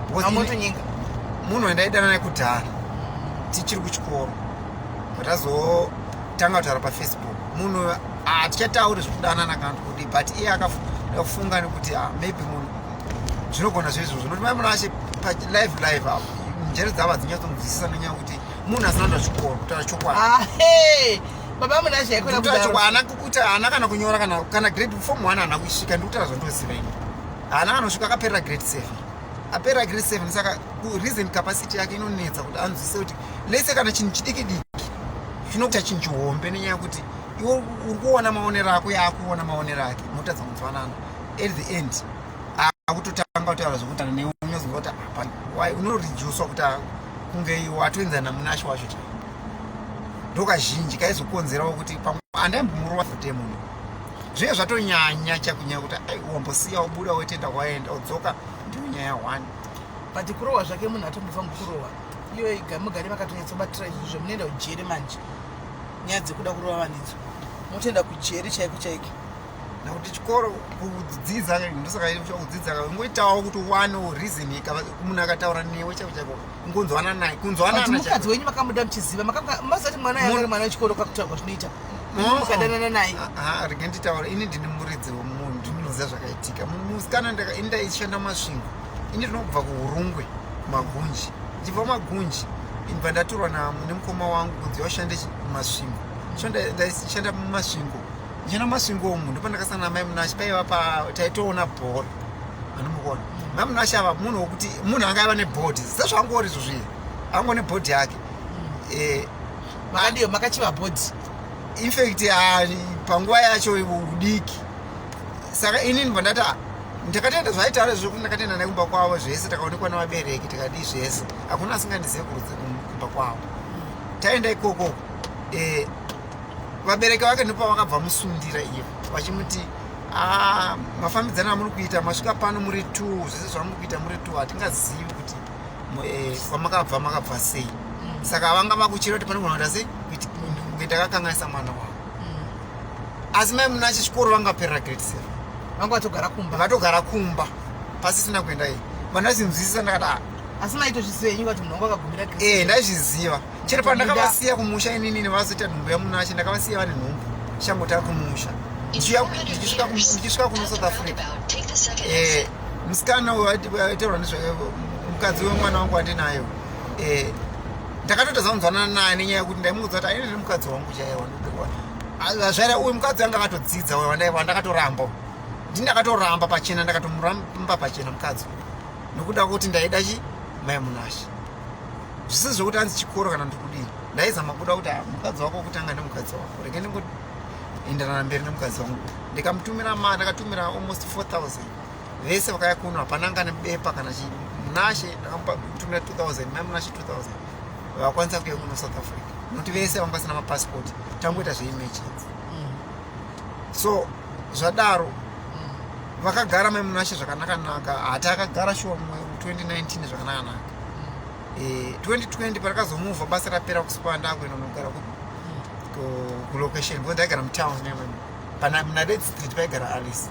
Because Amotonyenga. Munhu wandaidana naye kudhara tichiri kuchikoro, patazotanga kutaura paFacebook, munhu hatichatauri zvekudanana kana kuti kudii, but iye akafunga nekuti, ah, maybe munhu zvinogona zvezvozvo, nokuti mai munhu ashe palive live apo njere dzavo hadzinyatsonzwisisa nenyaya yekuti munhu asina kuenda chikoro, kutaura chokwadi. Ahe, baba Munashe, haikona Kutaura kudaro. chokwadi, haana kukuti haana kana kunyora kana grade form one haana kusvika. Ndikutaura zvandoziva ini, haana kana kusvika, akaperera grade 7, aperera grade 7. Saka reason capacity yake inonetsa kuti anzwise kuti lese kana chinhu chidiki diki chinokuita chinhu chihombe, nenyaya yekuti iwe uri kuona maonero ako, yaakuona maonero ake, motadza kunzwanana. At the end akutotanga kutaura zvekuti newe unozonzwa kuti apa why unoreducwa kuti kunge iwe watoenzana naMunashe wacho chaivo. Ndokazhinji kaizokonzerawo kuti pamwe handaimbomurova fute munhu, zvinge zvatonyanya chakunyanya kuti ai wambosiya ubuda woitenda waenda udzoka, ndiyo nyaya one. But kurohwa zvake, munhu atombofangi kurohwa. Iyo mugare makatonyatsobatira izvozvo, munoenda kujeri manje. Nyaya dzekuda kurova vanhu idzo, motoenda kujeri chaiko chaiko. Nekuti chikoro kudzidza, ndosaka kudzidza ungoitawo kuti uwane reason. Munhu akataura newe chaiko chaiko, ungonzwana naye, kunzwanana. But mukadzi wenyu makamuda muchiziva, mazati mwana yanga ari mwana wechikoro, kakutaurwa zvinoita, mukadanana naye. Rege nditaura, ini ndini muridzi wemunhu, ndinoziva zvakaitika. Musikana ini ndaishanda Masvingo, ini ndinobva kuUrungwe kuMagunji. Ndichibva kuMagunji, ndibva ndatorwa nemukoma wangu kunzi washande Masvingo. So ndaishanda muMasvingo, ndichienda muMasvingo umu ndopandakasangana namai Munashe. Paiva pa taitoona bhora, anomukuona mai Munashe ava munhu wokuti munhu anga aiva nebhodhi sezvangori izvo zviye, angova nebhodhi yake. Makadiyo makachiva bhodhi? Infact, ah, panguva yacho udiki. Saka inini ndibva ndati, ah, ndakatoenda zvaitaura zvekuti ndakatoenda naye kumba kwavo zvese, takaonekwa nevabereki, tikadii zvese, hakuna asingandizive kurudzi kumba kwavo. Taenda ikoko, vabereki vake ndipo vakabva musundira iyo vachimuti, "Ah, mafambidzano amuri kuita, masvika pano muri two, zvese zvamuri kuita muri two, hatingazivi kuti kwamakabva makabva sei." Saka vanga vakuchira kuti panogona kuita sei kuti kunge ndakakanganisa mwana wavo. Asi mai Munashe chikoro vangaperera grade 7. Vanga vatogara kumba. Vatogara kumba pasisina kuenda iyi. Vandazinzwisisa, ndakati, "Ah." Asi maitozviziva henyu kuti munhu wanga akagumira grade Eh, ndaizviziva chero pandakavasiya kumusha inini vazoita nhumbu yaMunashe. Ndakavasiya vane nhumbu changotanga kumusha. Ndichisvika kuno South Africa, musikana uyu aitaurwa nezve mukadzi wemwana wangu wandinayo, ndakatotadza kunzwanana naye nenyaya yekuti ndaimuudza kuti aine mukadzi wangu chaiwa zvaira uyu mukadzi anga akatodzidza uyu wandakatoramba. Ndini ndakatoramba pachena, ndakatomuramba pachena mukadzi nokuda kwekuti ndaida chi mai Munashe, zvisiri zvokuti anzi chikoro kana ndikudii. Ndaizama kuda kuti, ah, mukadzi wako kutanga nemukadzi wako, rege ndingoenderana mberi nemukadzi wangu. Ndikamutumira mari, ndakatumira almost 4000. Vese vakaya kuno, hapana anga nebepa kana chi. Munashe ndakamutumira 2000, mai Munashe 2000, vakwanisa kuuya kuno South Africa nokuti vese vanga vasina mapassport, tangoita zveemergency. So zvadaro vakagara mai Munashe zvakanaka-naka. Hati akagara shuwa mu 2019 zvakanaka-naka. 2020 parakazomuvha basa rapera kuSpar, ndakuenda kunogara kulocation because ndaigara mutown pana muna Red Street paigara Alice.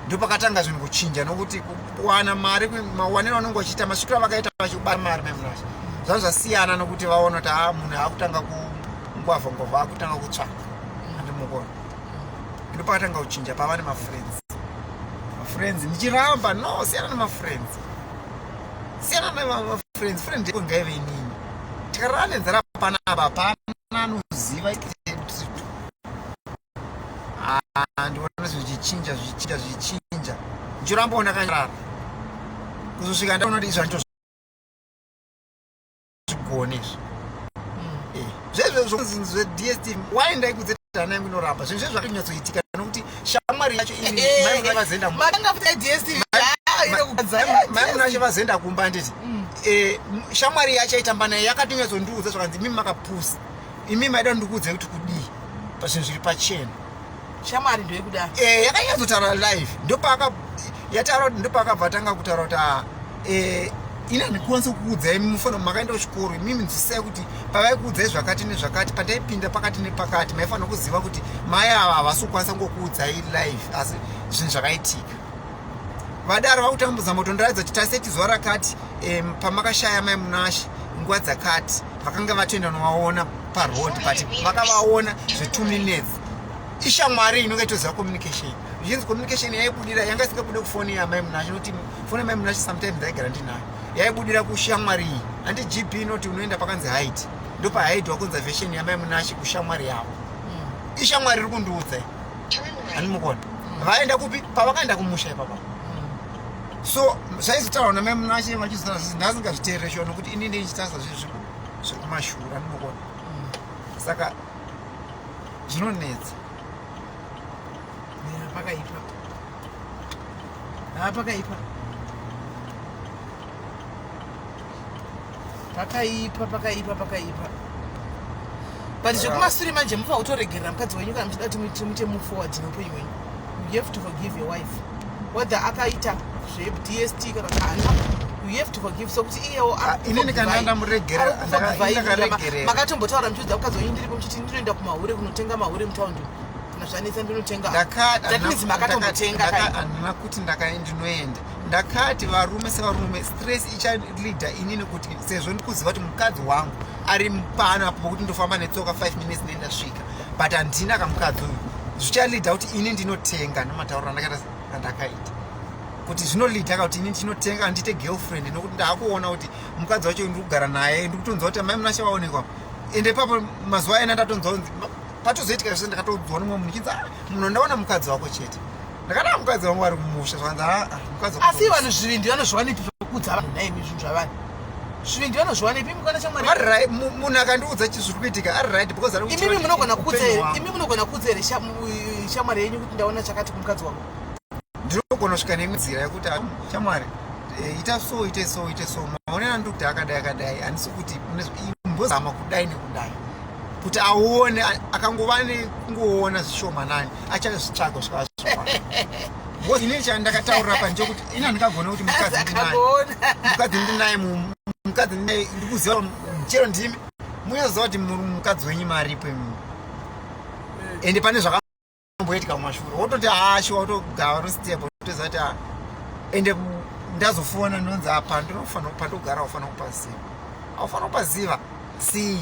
Ndopakatanga zvinhu kuchinja, nokuti kuwana mari, mawaniro anonge vachiita, masvikiro avakaita vachibara mari memurasha, zvava zvasiyana, nokuti vaona kuti ha, munhu akutanga kungwavha ngwavha, akutanga kutsvaka, andimukona. Ndopakatanga kuchinja, pava nemafriends. Mafriends ndichiramba, no, siyana nemafriends, siyana nemafriends, friend yako ngaive inini. Tikarara nenzara panapa, hapana anoziva. Ah, ndiona zvichichinja, zvichinja, zvichinja, ndichirambawo ndakanyarara kuzosvika ndaona kuti izvi handitozvigone izvi. Zvezvo zveDST, why ndaikudze hana yangu inoramba zvinhu zvezvo zvakanyatsoitika, nokuti shamwari yacho ini vazoenda Matanga futi DSTV. Mai Munashe vazoenda kumba, handiti? Shamwari yacho aitamba naye yakatonyatsondiudza zvakanzi, "Imimi makapusa, imi maida ndikuudze kuti kudii pazvinhu zviri pachena." Shamwari ndoyekudaro. Yakanyatsotaura live. Ndopaaka yataura kuti, ndopaakabva atanga kutaura kuti, "Ah, ini handikwanisi kukuudzai, mufana makaenda kuchikoro imimi, nzwisisai kuti pavaikuudzai zvakati nezvakati, pandaipinda pakati nepakati, maifanira kuziva kuti mai ava havasi kukwanisa ngokuudzai live, asi zvinhu zvakaitika." Vadaro vakutambudza moto, ndaradza kuti taseti zuva rakati, pamakashaya mai Munashe, nguva dzakati vakanga vatoenda novaona paroad, but vakavaona zve2 minutes. Ishamwari inonge itoziva communication, zvichinzi communication yaibudira, yanga isingabude kufoni yamai Munashe, nokuti foni yamai Munashe sometimes ndaigara ndinayo, yaibudira kushamwari iyi. Handi GB inoti unoenda pakanzi hide, ndopahaidwa conversation yamai Munashe kushamwari yavo. Ishamwari iri kundiudza, handimukona. Vaenda kupi? Pavakaenda kumusha ipapa. So zvaizotaurwa namai Munashe vachizotaura zvisi, ndasingazviteerere shuwa, nokuti ini ndichitarisa zvinhu zviri kumashure, handimukona. Saka zvinonetsa. Pakaipa, ha, pakaipa, pakaipa, pakaipa, pakaipa. But zvekumasure manje, mufa kutoregerera mukadzi wenyu kana muchida kuti muite move forward neupenyu hwenyu. You have to forgive your wife, whether akaita zveDST kana kuti haana. You have to forgive, sokuti iyewo Ah, inini kana ndamuregerera, ndakaregerera. Makatombotaura muchiudza mukadzi wenyu ndiripo muchiti, "Ndinoenda kumahure kunotenga mahure mutaundi, kana zvanetsa ndinotenga." That means makatombotenga kai? Handina kuti ndinoenda. Ndakati varume sevarume, stress ichalida inini, kuti sezvo ndikuziva kuti mukadzi wangu ari pano apo pokuti ndofamba netsoka 5 minutes nendasvika, but handina kamukadzi uyu, zvichalida kuti ini ndinotenga. Nematauriro andakaita, andakaita kuti zvinolida kuti ini ndinotenga, handiite girlfriend, nokuti ndaakuona kuti mukadzi wacho ndiri kugara naye, ndikutonzwa kuti mai Munashe vaonekwa. Ende ipapo mazuva aena ndatonzwa kunzi patozoitika zvese, ndakatoudzwa nomumwe munhu chinzi, "Ah, munhu, ndaona mukadzi wako chete." Ndakati, "Ah, mukadzi wangu ari kumusha." Zvakanzi, "Ah, ah, mukadzi wako." Asi vanhu zvivindi vanozviwanepi zvekuudza vanhu naimi zvinhu zvavanhu? Zvivindi vanozviwanepi imi kana shamwari? Ari right, munhu akandiudza chi zviri kuitika ari right, because ari Imimi munogona kuudza here? Imi munogona kuudza here shamwari yenyu kuti ndaona chakati kumukadzi wako? Ndinogona kusvika neimwe nzira yekuti, "Ah, shamwari, ita so, ite so, ite so, maonero andiri kuti akadai akadai, handisi kuti imbozama kudai nekudai," kuti aone. Akangova nekungoona zvishomanani, achazvitsvaga kusvika azviwana, because inini chandakataurira pa ndechekuti ini handingagone kuti mukadzi ndinaye. Akaona. Mukadzi ndinaye, mukadzi ndinaye, ndikuziva chero ndimi munoziva kuti mukadzi wenyu maripo imimi, ende pane zvakamboitika kumashure, wototi hashiwa, wotogava rostep, wotoziva kuti, ah, ende ndazofona, ndonzi apa ndinofanira pandogara, ufanira kupaziva, aufanira kupaziva sei?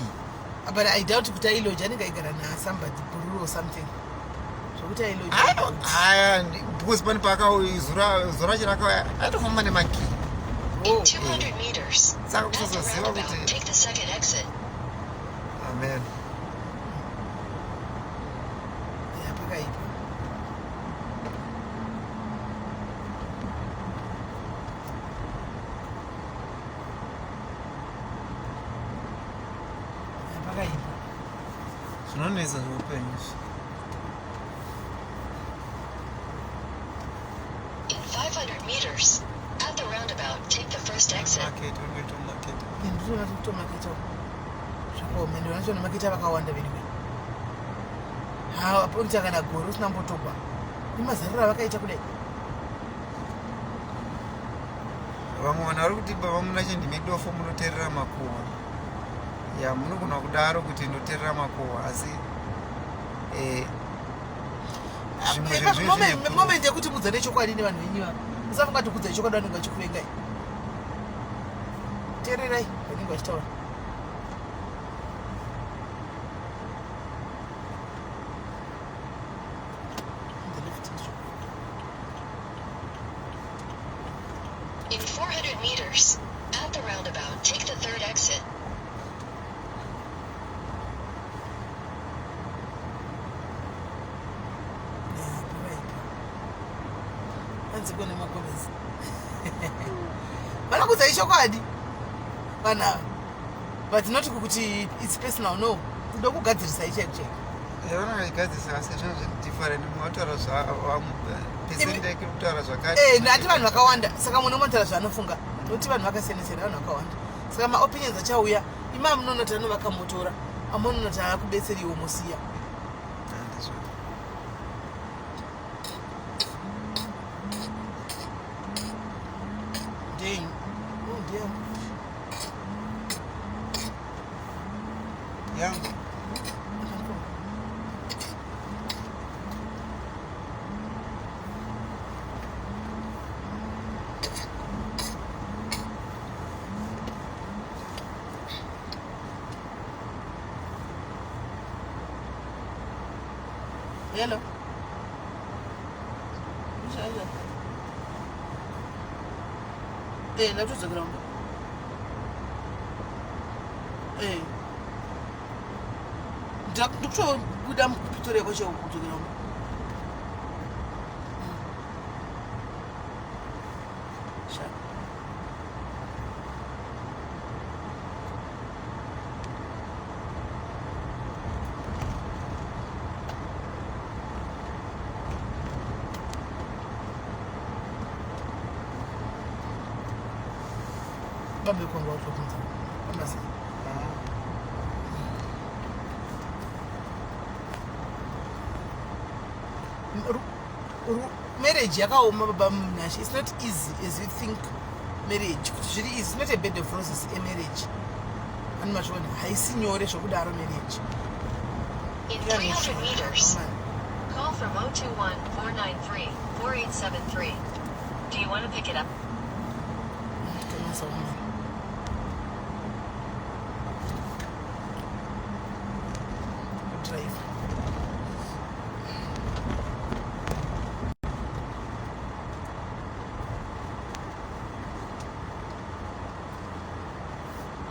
But I doubt kuti ailoja, anenge aigara nasomebody bhururu or something, zvokuti ailoja. Aya, because pane paakazuva racho rakauya, aitofamba nemakii. Oh. In 200 meters, Saka at the kusazoziva roundabout, kuti take the second exit. Amen. Yeah, pakaipa. Yeah, pakaipa. Zvinonetsa zveupenyu izvi. In 500 meters, at the roundabout, take the first exit. Market, uri kuita market. Ndinoona kuti kutomaketa zvakaoma, ende vanacho namaketa vakawanda venwe. Ha, pokuti kana gore usina mbotogwa nemazariro avakaita kudai. Vamwe vanhu vari kuti, "Baba Munashe ndime dofo, munoteerera makuhwa." Ya, munogona kudaro kuti ndoteerera makuhwa, asi Zvimwe zvinhu zvine proof. Moment yekuti mudzane chokwadi nevanhu venyu ivava, musafunga kuti kudzai chokwadi vanenge vachikuvengai. Teererai vanenge vachitaura. The left is- In 400 meters, at the roundabout, take the third exit. Hanzi kune makomesi vanokudzai chokwadi vanhu ava, but not kuti it's personal, no, ndokugadzirisai chaiko chaiko. Vanogadzirisa, asi zvinhu zviri different. Mumwe ataura percent yake kutaura zvakati. Ndati vanhu vakawanda, saka munhu unotaura zvaanofunga, nokuti vanhu vakasiyana-siyana, vanhu vakawanda, saka maopinions achauya. Ima munonoti anovakamotora, amunonoti haakubetseriwo, musiya. Handizvo. Ndenyu. Oh, ndeyangu. Yangu. Hello. Ushaza. Ndatodzokera kumba. Ndikutobuda muPretoria kwacho kudzokera kumba. Sha. Bambe kwangu watokunza. Bamba. Marriage yakaoma, baba Munashe. It's not easy as you think. Marriage kuti zviri easy, it's not a bed of roses emarriage. Ani mazviona, haisi nyore zvokudaro marriage. In 300 meters, call from 021 493 4873. Do you want to pick it up? Tomasa woman. Drive.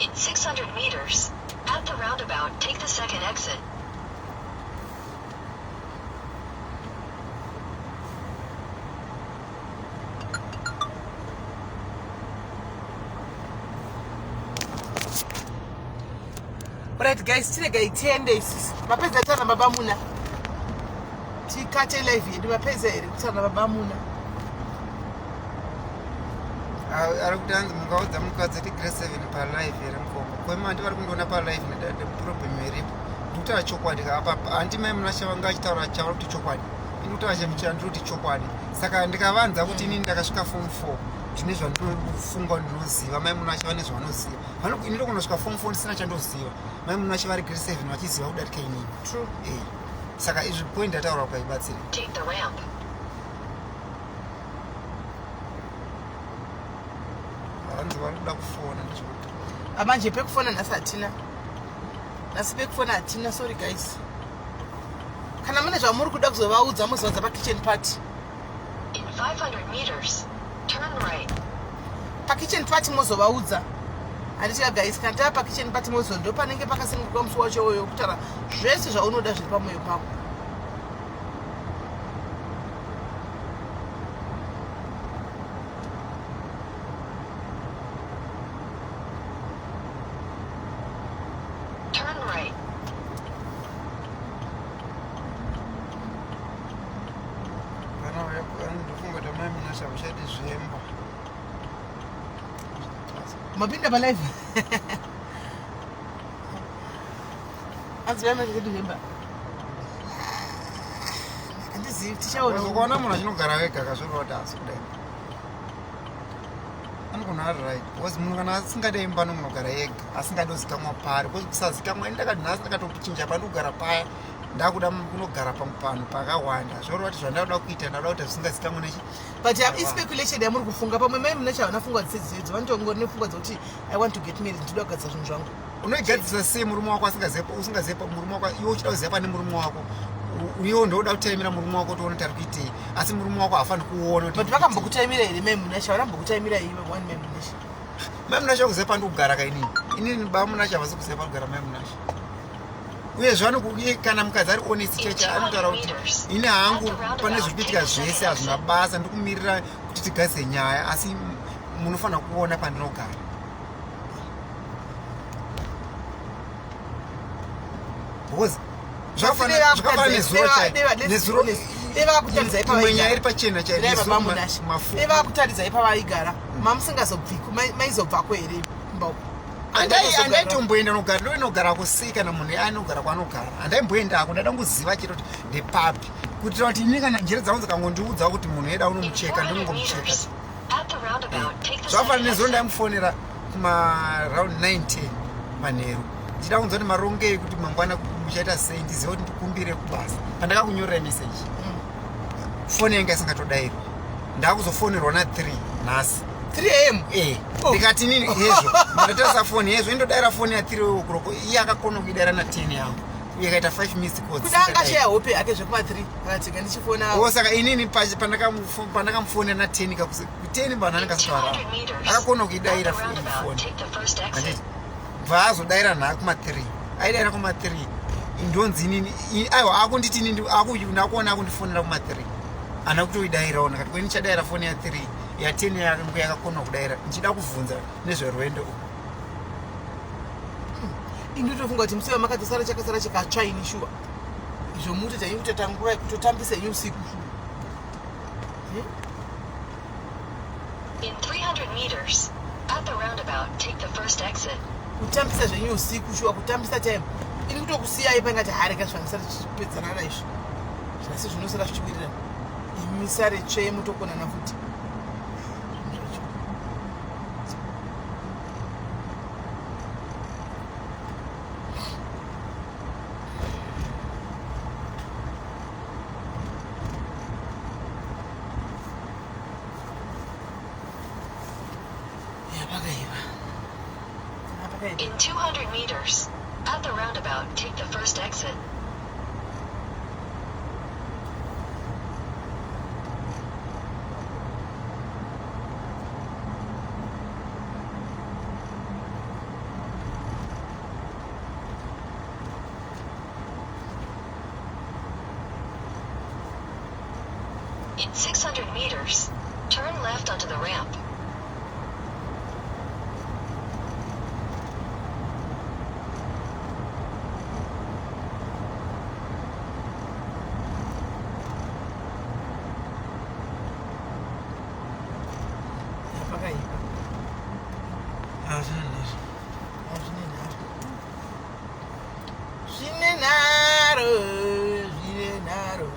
In 600 meters, at the roundabout, take the second exit. Right guys, tiregai tiende isusu. Mapedza kutaura nababa Muna, tikate live yedu. Mapedza here kutaura nababa Muna? Ari kuti hanzi mungaudza mukadzi kuti grade 7 palive here mukoma kwema? Handi vari kundiona palive neproblem iripo. Ndikutaura chokwadi ka apa. Handi mai Munasha vanga achitaura chavari kuti chokwadi, ini kutaura chandiri kuti chokwadi. Saka ndikavanza kuti inini ndakasvika form 4, ndine zvandinofunga, ndinoziva. Mai Munasha vane zvavanoziva. Ini ndokunosvika form 4 ndisina chandoziva, mai Munasha vari grade 7 vachiziva kudarika inini. True. Saka izvi point yataura kwaibatsira. Take the ramp. Hanzi vari kuda kufona, ndizvokuti. Amanje pekufona nhasi hatina, nhasi pekufona hatina. Sorry guys, kana mune zvamuri kuda kuzovaudza, muzovaudza pakitchen party. In 500 meters, turn right. Pakitchen party mozovaudza, handiti guys? Kana tava pakitchen party, mozo ndo panenge pakasununguka musi wacho uyo kutaura zvese zvaunoda zviri pamwoyo pako. Turn right. Vana, ndofunga kuti mai Munasha vachati zvemba. Mapinda palive, anzi vamachati zvemba, handizivi, tichaona. Ukaona munhu achinogara wega kazvoreva kuti haasi kudai, anogona ari right, because munhu kana asingade imba nomunogara ega, asingade kuzikamwa pari, because kusazikamwa, ini ndakati nhasi ndakatochinja pandikugara paya. Ndakuda kunogara pano pakawanda, zvoreva kuti zvandakuda kuita ndakuda kuita zvisingazikamwe nechi. But ispeculation yamuri kufunga. Pamwe mai Munashe havana pfungwa dzisedzidzo, vanotongori nepfungwa dzekuti I want to get married, ndinoda kugadzisa zvinhu zvangu. Unoigadzisa sei murume wako asingazive, usingazive murume wako? Iwe uchida kuziva pane murume wako, iwe ndoda kutaimira murume wako toona tari kuitei, asi murume wako haafaniri kuona kuti. But vakambokutaimira here mai Munashe? Vanambokutaimira iwe one mai Munashe? Mai Munashe kuziva pandikugara kainini. Inini baba Munashe havasi kuziva parikugara mai Munashe. Uyezve vanokuye kana mukadzi ari honest In cheche anotaura 200 kuti meters, ini at hangu the pane roundabout, zviri take kuitika the zvese second hazvina exit. basa, ndikumirira kuti tigadzise nyaya, asi munofanira kuona pandinogara because zvakafanana nezuro nezuro. Devakutaridzai. Imwe nyaya iri pachena chaiyo, nezuro mafu. Devakutaridzai pavaigara, mamusingazobviko, maizobvako here kumba uko? Handaitomboenda nogara, ndoinogara kusei kana munhu anogara kwaanogara? Handaimboendako, ndaida kungoziva chete kuti ndepapi, kuitira kuti ini kana njere dzangu dzikangondiudza kuti munhu eda In unomucheka, 400 ndinongomucheka. meters, at the roundabout, take the Zvakafanana second nezuro exit. ndaimufonera kumaround 9 10 manheru, ndichida kunzwa kuti marongei kuti mangwana muchaita sei, ndizive kuti ndikumbire kubasa. Pandakakunyorera meseji, foni yanga isingatodairwa, ndakuzofonerwa na3 nhasi. 3 am? Eh, Oh. ndikati inini hezvo ndatarisa foni, hezvo indodaira foni ya3 o'clock, iye akakona kuidaira na10 yangu, yakaita 5 missed calls. Kuti anga ashaya hope yake zvekuma 3, akati gandichifona. O, saka inini pandakamufonera na10 ku10 vanhu In anenge asataura, 200 meters, akakona at kuidaira the roundabout, foni. take the first exit. Handiti bva azodaira nhaka kuma3, aidaira kuma3, ndonzi inini aiwa akunditi inini ndakuona akundifonera kuma3, ana kutoidairawo. Ndakati kweni ndichadaira foni ya3, ya10 yangu yakakona kudaira, ndichida kuvhunza nezverwendo urwu. Indotofunga kuti musi wamakatosara chakasara chikatsva ini shuwa, izvo mutoita inyu kutotangura kutotambisa inyu usiku shuwa. In 300 meters, at the roundabout, take the first exit. Kutambisa zvenyu usiku shuwa, kutambisa time. Ini kutokusiyai pangati hareka zvanisati tichipedzanana izvi, zvasi zvinosara zvichiwirirana, imi sare tsvee mutokonana futi. Zvinhu zvacho. Ya, pakaipa. Ah, pakaipa. In 200 meters, at the roundabout, take the first exit. In 600 meters, turn left onto the ramp. Ya, pakaipa. Hazvina nharo. Zvine nharo, zvine nharo, zvine nharo.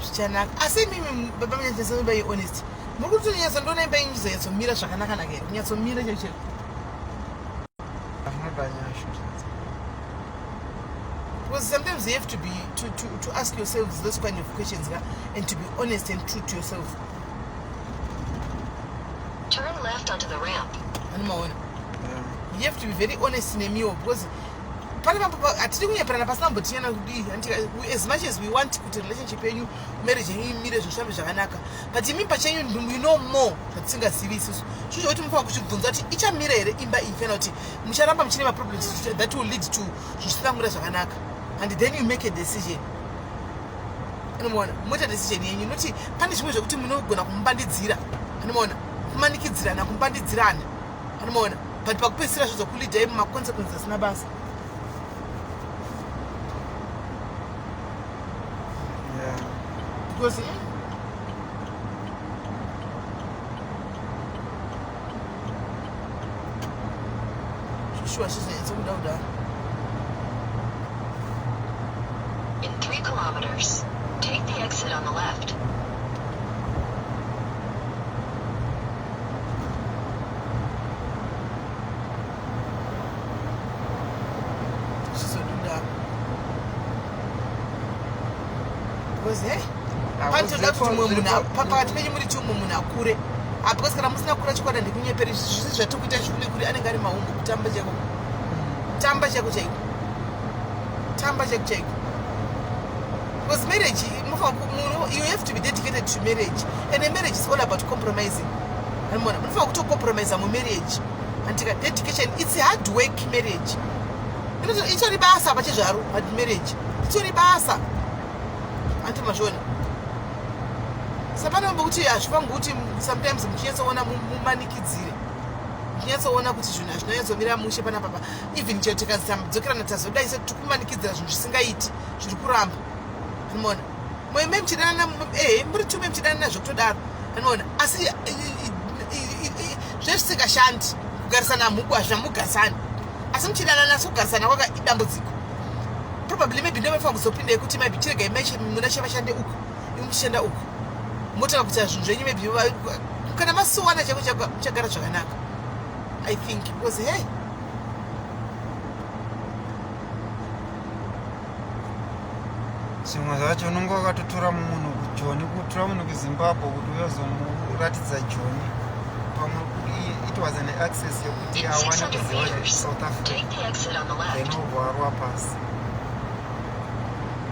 Zvichanaka, asi imimi baba munyatsombai honest, muri kutonyatsa ndoona imba yenyu izonyatsomira zvakanaka-naka here, kunyatsomira chaicho chaiko? Hazvinoda nyasha. Because sometimes you have to be to ask yourselves those kind of questions ka, and to be honest and true to yourself. Turn left onto the ramp. Anomaona, you have to be very honest nemiwo, because pane hatidi kunyeperana pasina mbotinyana kudii. As much as we want kuti relationship yenyu, marriage yenyu imire, zvifambe zvakanaka, but imi pachenyu you know more zvatisingazivi isusu. Zvinhu zvokuti mufanira kuchibvunza kuti ichamira here imba iyi, kana kuti mucharamba muchine maproblems that will lead to zvisina kumira zvakanaka, and then you make a decision. Anomaona, moita decision yenyu, noti pane zvimwe zvekuti munogona kumubandidzira, anomaona, kumanikidzirana, kumubandidzirana, anomaona, but pakupedzisira zvizokuleadai mumaconsequences asina basa. Because shuwa zvizonyatsa kuda kudaro. In 3 kilometers, take the exit on the left. Because hey, panotoda kuti mumwe munhu pakati penyu muri two, mumwe munhu akure. Ah, because kana musina kukura, chokwadi ndikunyeperi, zvisi zvatiri kuita zvekune kuri anenge ari maumbu kutamba chaiko, tamba chaiko chaiko, tamba chaiko chaiko. Because marriage, munhu, you have to be dedicated to marriage, and a marriage is all about compromising. Anoona munofanira kutocompromisa mumarriage, andika dedication, it's hard work. Marriage itori basa pachezvaro, but marriage itori basa, anti mazviona. Sapano kuti hazvifangi kuti sometimes muchinyatsoona mumanikidzire, muchinyatsoona kuti zvinhu hazvinonyatsomira mushe panapapa. Even chero tikazadzokerana, tazodai se tikumanikidzira zvinhu zvisingaiti, zviri kuramba. Anoona mweme muchidanana, ehe, muri tume muchidanana zvekutodaro. Anoona asi zvezvisingashandi kugarisana, hazvamugarisani, asi muchidanana, asi kugarisana kwaka idambudziko. Probably maybe ndomafanira kuzopinda yekuti maybe chiregai muna chevashande uku, imi muchishanda uku, motanga kuita zvinhu zvenyu. Maybe kana masuwana chako chako muchagara zvakanaka, I think, because hey. Zvimwe zvacho unonge wakatotora munhu kuJoni, kutora munhu kuZimbabwe kuti uyozomuratidza Joni. Pamwe it was an access yekuti In awane 600 kuziva meters, South Africa. take the exit on the Then left. obva arwa pasi,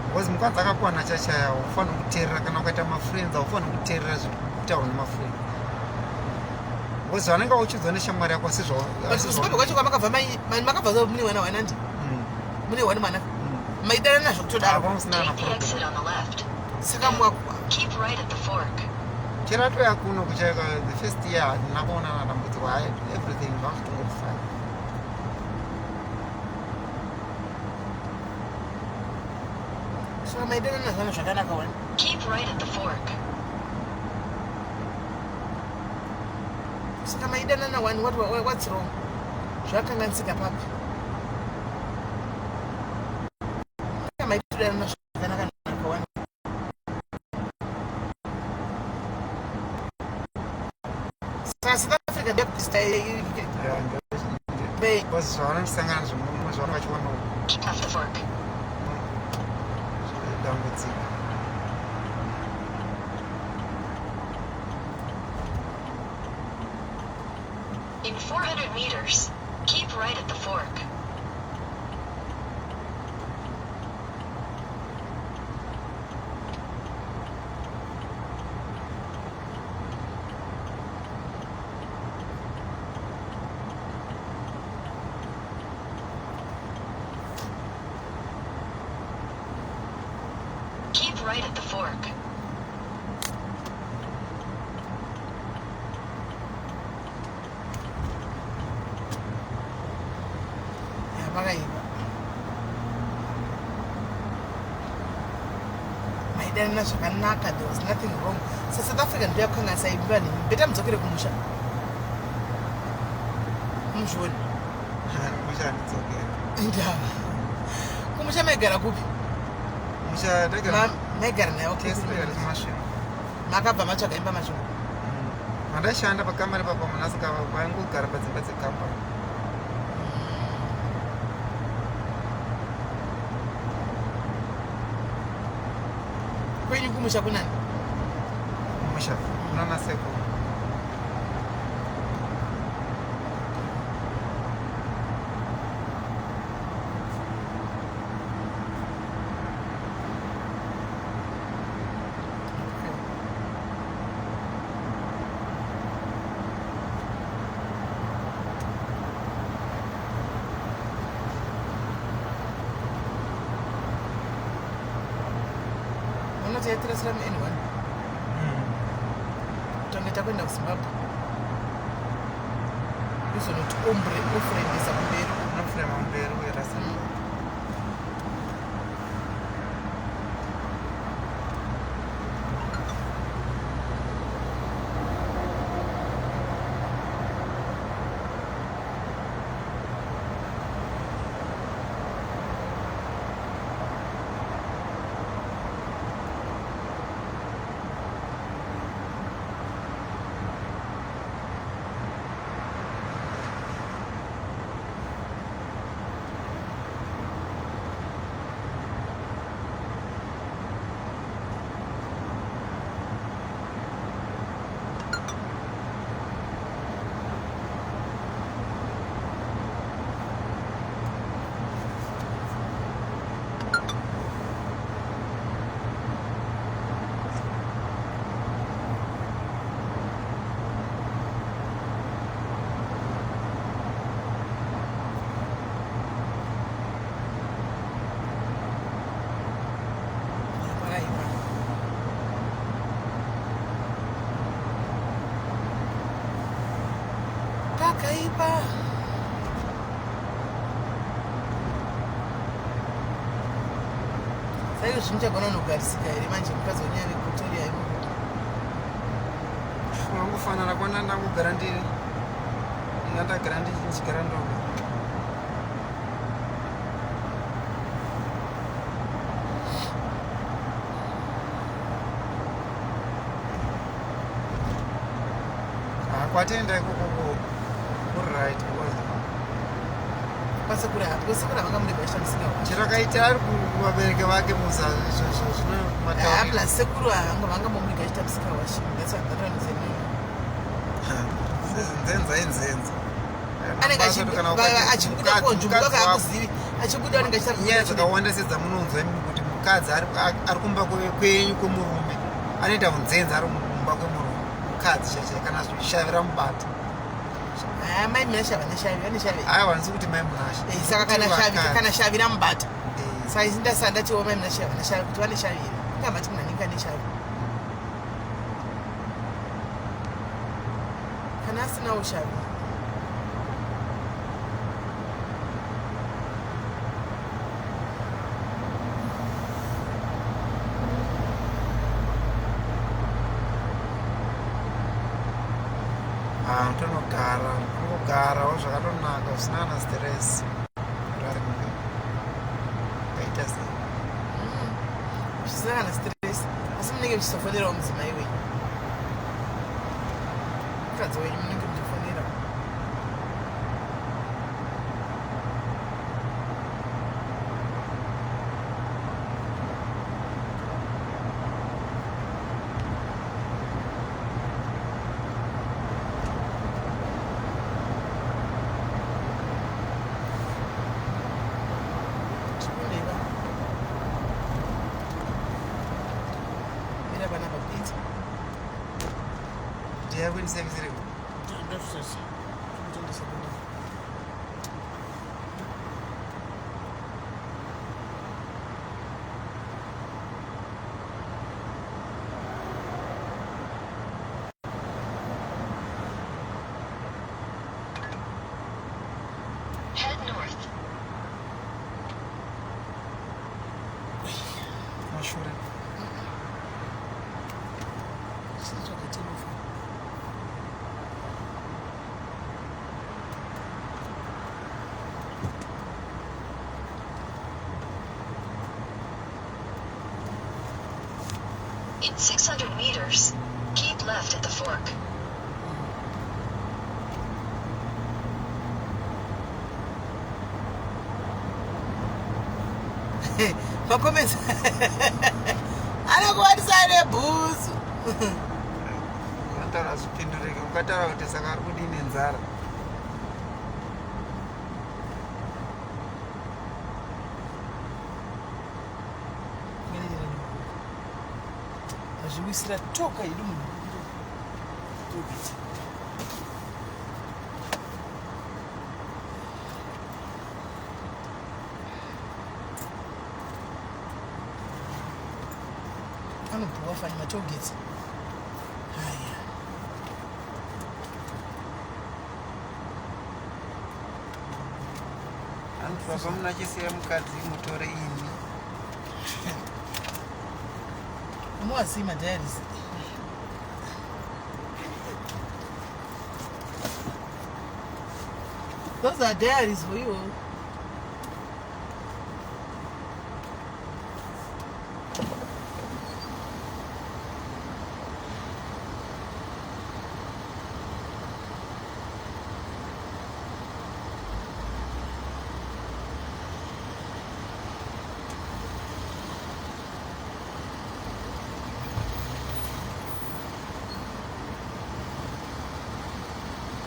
because mukadzi akakwana chachaya haufaniri kuteerera. Kana ukaita mafriends, haufaniri kuteerera zvekutaurwa nemafriends, because vanenge vauchiudzwa neshamwari yako. Asi But kuZimbabwe kwacho kwamakabva, makabva mune mwana wanandi, mune one mwana, maidanana zvekutodaro? Musina Take the exit on the left. Saka mwaku Keep right at the fork. Chero atoya kuno kuchaika, the first year handina kuonana dambudziko. Hai, everything zvazvitongori fine. Saka maidanana zvana zvakanaka wani. Keep right at the fork. Saka maidanana wani, what's wrong? Zvakanganisika papi? Maitodanana zvakanaka naka wani. Saka South Africa ndeyakupista? Because zvavanosangana zvimwe zvavanenge vachiona Keep left the fork. dambudziko. In 400 meters, keep right at the fork. Keep right at the fork. Yakaipa, maidanana zvakanaka, there was nothing wrong. So South Africa ndoyakukanganisa ivi vanhu, better mudzokere kumusha, muzvioni. Musha handidzokera. Ndava kumusha maigara kupi? Musha ndagara Maigara nayo kupi? Tesindagara kuMasvingo. Makabva matsvaga imba Masvingo? Mandaishanda pakambani papa, munhu asingava vaingogara padzimba dzekambani. Kwenyu kumusha kunani? Musha kunana sekuru. Okay. Unoti yaitirasira muN1, tonge takuenda kuZimbabwe, izonoti ombre ofurendesa kumberi. Unofurema mberi uerasa. Pakaipa. Saka zvinhu chagona kunogarisika here manje mukadzi wenyaya vekutoria imomo? Wangofanana kwana ndangogara ndiri ndandagara ndichigara ndoga. Kwatenda ikoko kuri right because Kwasekuru hapo, kwasekuru havanga murega vachishandisika. Chero akaita ari kuvabereki vake musa zvino Ah, matauriro. plus sekuru havanga vanga murega vachitambisika washi. That's what that one is a no. Nzenza inzenza. Anenge achibuda konzvimbo kaakuzivi. Achibuda anenge achitaura. Nyaya dzakawanda sedzamunonzwa imi kuti mukadzi ari kumba kwenyu kwemurume anoita unzenza ari kumba kwemurume mukadzi chaichai kana shavira mubata. Ah, mai Munashe havana shavi, vane shavi. Aiwa, handisi kuti mai Munashe. Saka kana shavi, kana shavi ramubata. Eh. Saka isi ndasara ndatiwo mai Munashe havana shavi kuti vane shavi here. Ingava munhu anenge ane shavi. Kana asinawo shavi. Ah, tonogara kungogarawo zvakatonaka zvisina kana stress. Kaita sei? Zvisina kana stress. Asi munenge muchizofonerawo mudzimai wenyu. Mukadzi wenyu munenge muchifonerawo. Chikundeva. Mira panapa pizza. Ndiyakuendisevisire. Ndazvizvazvo. Kutendesa kudai. Head north. Mashure. Chitsvaga tinofa. In 600 meters, keep left at the fork. Macomments anokubatisa nebhuzu. Unataura zvipindurike, ukataura kuti saka ari kudii nenzara. Azviwisira toka yedu munhu. Tobita. Anobhuwa fani matollgates. Haya. Antu baba munachisiya mukadzi mutore imi. Muwasii madiaries. Those are diaries for you.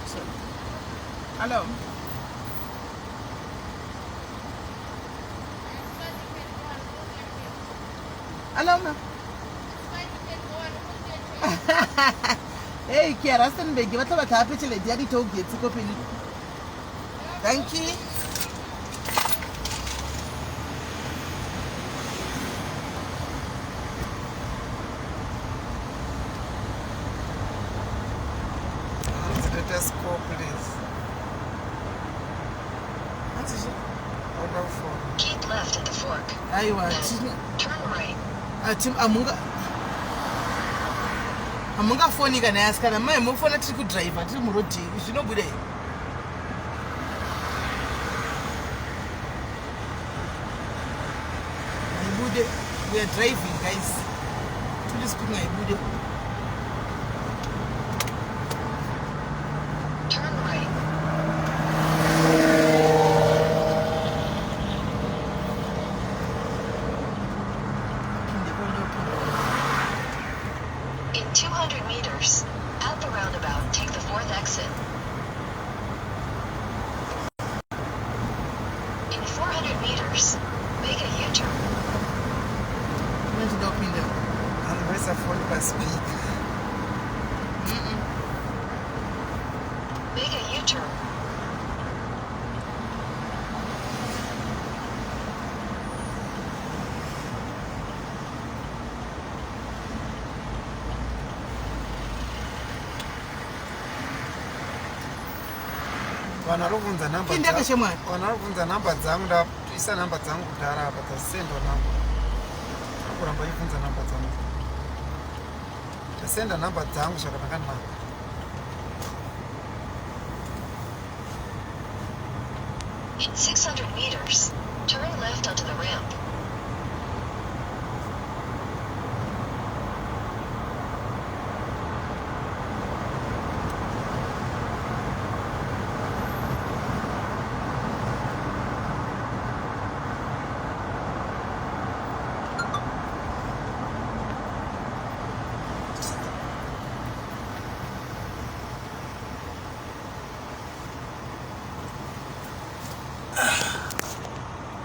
Sorry. Hello. Hello, ma. Hey, ke ya Rustenburg, ba tla batla hape tjhelete ya di-toll gates ko pele. Thank you. Hanzi let us go please. Hanzi chi? Oda kufona. Keep left at the fork. Aiwa, Then hatina turn right. ati amunga hamungafoni kana asikana mai mofona tiri kudhiraivha tiri murodhi zvinobuda here? Haibude. We are driving guys. Truly speaking, haibude. Turn right. Pinde kwandopinda. In 200 meters, at the roundabout, take the fourth exit. In 400 meters, make a U-turn. Unochida kupinda. Hanzi voisa foni paspeaker. Make a U-turn. Vanhu vari kubvunza namba Pinda kashamwari. Vanhu vari kubvunza namba dzangu. Ndaisa namba dzangu kudhara apa, dzasendwa namba. Kuramba ibvunza namba dzangu. Ndasenda namba dzangu zvakanaka-naka. In 600 meters, turn left onto the ramp.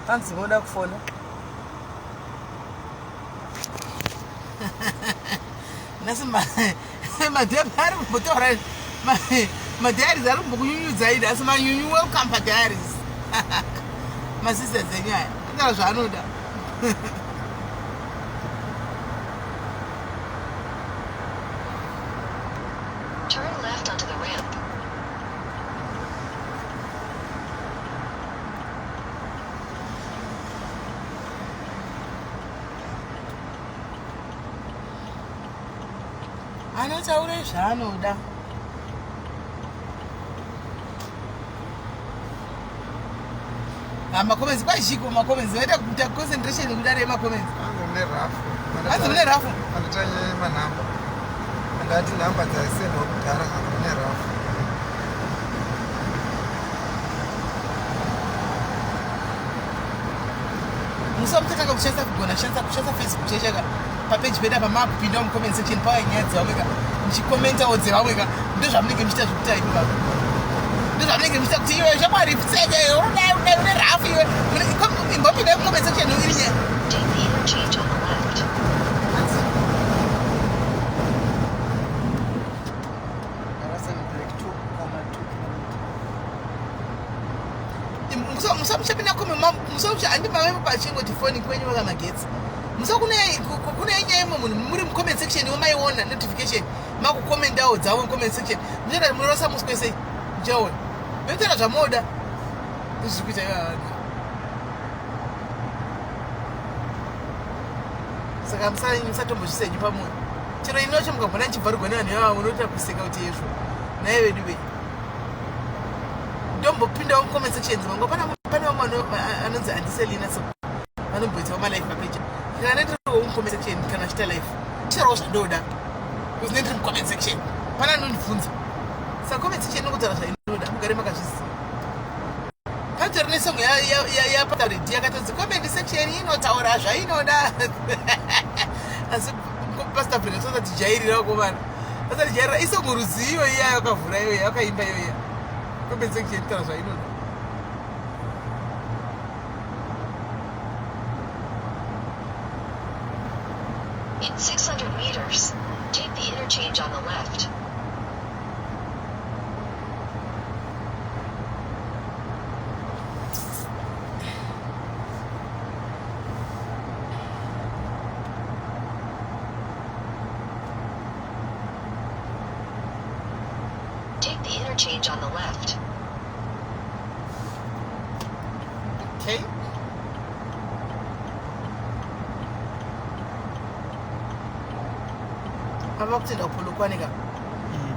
Hanzi moda kufona. Nhasi madhebhi ari kumbotaura, madiaries ari kumbokunyunyudzai nhasi. Manyunyu, welcome padiaries. Masisters enyu aya ataura zvaanoda. Turn left onto the ramp. Anotaura zvaanoda. Macomments kwazhiko, macomments vaita kuita concentration kudare yemacomments. Hanzi mune rafu. Hanzi mune rafu? Panditanye manhamba. Andati nhamba dzaisendwa kudhara, hanzi mune rafu. Musi wamuchatanga kushandisa, kugona kushandisa Facebook chechaka papeji pedu apa, makupinda mucomment section pava nyaya dzevamwe ka, muchikomentawo dzevamwe ka. Ndo zvamunenge muchiita zvekuti imi baba, ndo zvamunenge muchiita kuti iwe shamwari pfeke unodai unodai une rafu iwe. Imbopinda mucomment section iri nyaya. Take the interchange on the left. Rustenburg 2,2 kilometer. Musamuchapinda kome handi mavepo pachingoti foni kwenyu vakamagetsi. Musa kune nyaya imwe, munhu muri mucomment section wamaiona notification, makukomendawo dzavo mucomment section. Muchaita munorasa muswe sei? Muchaona metaura zvamoda. Ndozviri kuita iva vanhu. Saka musatombozvisenyu pamwoyo. Chero inocho mukambona nchibvarugwa nevanhu ivava, munoita kuseka kuti yezvo naye vedu vei. Ndombopindawo mucomment section dzangu. Pane vamwe anonzi andiselina, so vanomboitawo malive papeji. Kana ndiriwo mucomment section, kana achiita live, cherawo zvandoda because ndiri mucomment section, pana anondibvunza. Saka comment section inongotaura zvainoda, mugare makazviziva. Patori nesong yapataredi yakatonzi comment section inotaura zvainoda. Asi Pastor Brenda tosatijairira vakomana, asatijairira isong rudzi iyo iya yakavhura iyoya yakaimba iyoya, comment section inotaura zvainoda. In 600 meters, take the interchange on the left. Take the interchange on the left. Okay, ava kutenda kuPolokwane ka.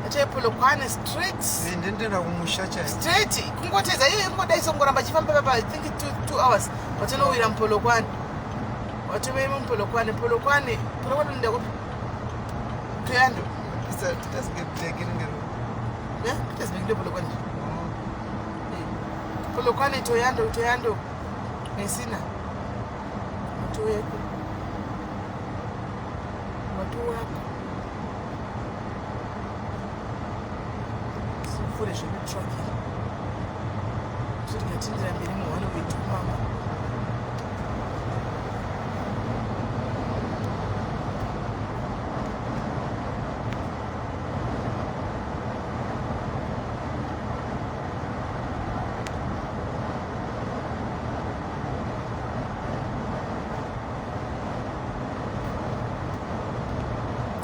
Achai Polokwane straight. Ndendenda kumusha chaiko. Straight, kungotedza iyoyo, kungodai songoramba chifamba papa. I think 2 hours watonowira muPolokwane, watovei muPolokwane. Polokwane, Polokwane unoenda kupi? Toyando. Petersburg. Petersburg ndo Polokwane. Polokwane, Toyando, Toyando, Mesina, Matoweko, Matowako. Sipfuure zvedu truck iri, tiri ngatindira mberi muhwani wetu mama.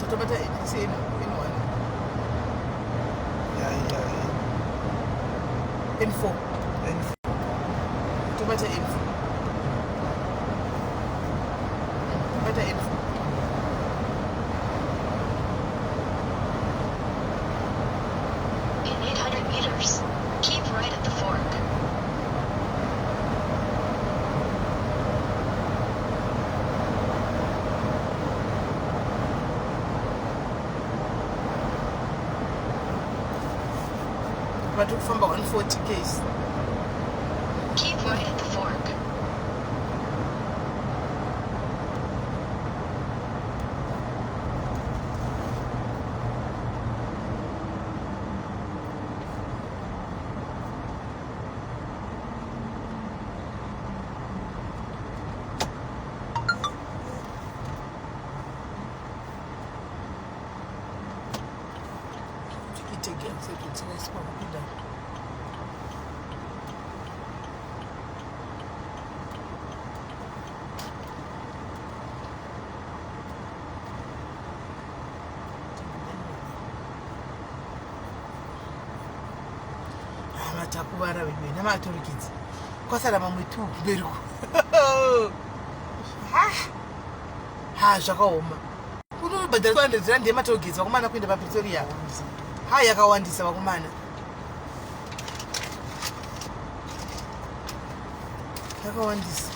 Tatobata N1. Ya. N4. Tobata N4, tobata N4. In 800 meters, keep right at the fork. Vatiri kufamba 140 ks. Keep right at the fork. Tikitegea kupinda. Matakuvara vedu namatorikidzi, kwasara mamwe tu kumberi. Ha, zvakaoma. Unobhadhara 200 rand yematollgates, vakomana, kuenda paPretoria. Ha, yakawandisa, vakomana, yakawandisa.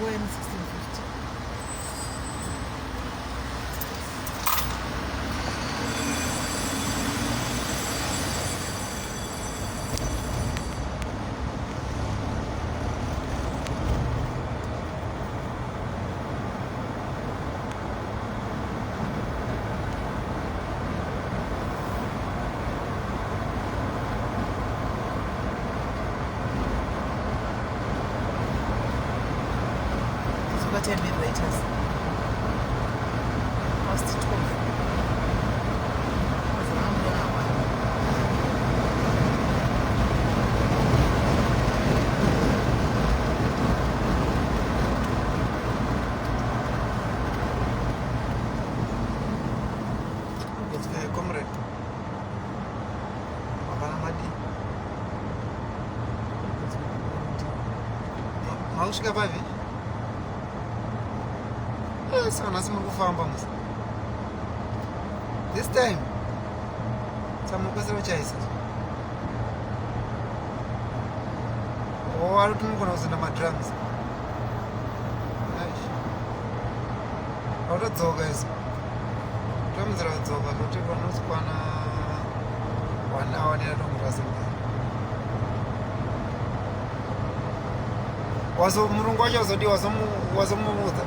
When 1650. So what time writers? Past 12. Was around 1 hour. Comrade, hapana madi. Makusvika pavi? Saka nhasi muri kufamba musi this time, saka muri kwese kuchaisa o ari kuti munogona kuzoenda madrums. Autodzoka izvo, tomudzira kudzoka zvokuti panozokwana one hour neratomurasa mberi. Wazo murungu wacho wazodi wazomuudza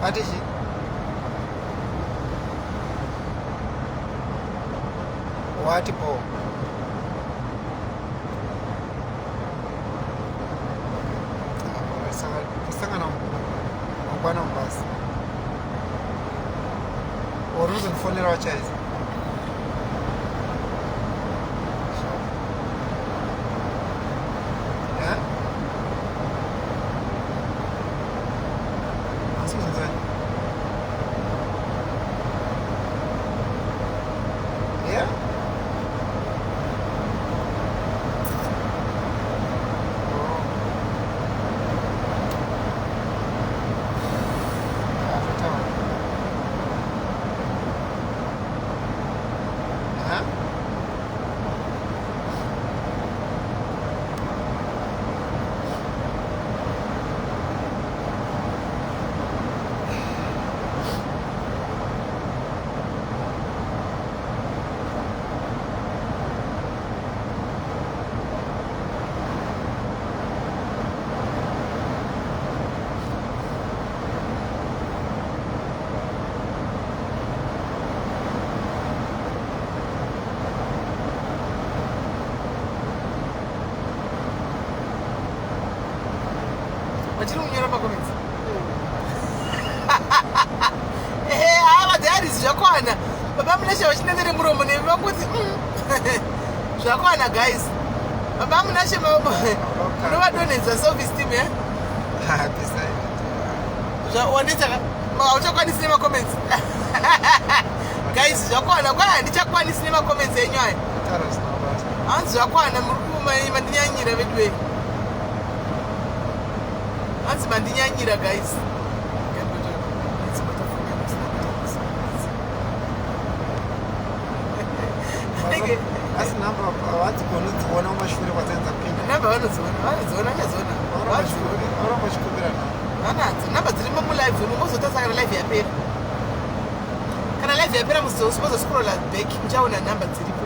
ati chi wati po. Saka kusangana mangwana mubasi. Or uzondifonera wachaisa. Yeah? Asi kuzonzani? Yeah? Oh. Ah, totaura. Aha. Vachiri kunyora macomments. Ehe, haa, madiaries zvakwana. Baba Munashe vachinenere muromo nemi vakuti zvakwana guys. Baba Munashe munovadonhedza self esteem, e. Ha, beside. Wanditaka hauchakwanisi nemacomments, guys. Zvakwana kwai, handichakwanisi nemacomments enyu aya. Taura zvisina basa. Hanzi zvakwana, muri mandinyanyira veduwe. Hanzi mandinyanyira, guys. Asi namba havadzigoni kudziona kumashure kwadzaidza kupinda. Namba vanodziona, vanodziona, vachadziona. Varamba vachikumbira namba. Vanadzo namba dzirimo mulive umo. Mozotarisa kana live yapera. Kana live yapera, mozoscrolla back, muchaona namba dziripo.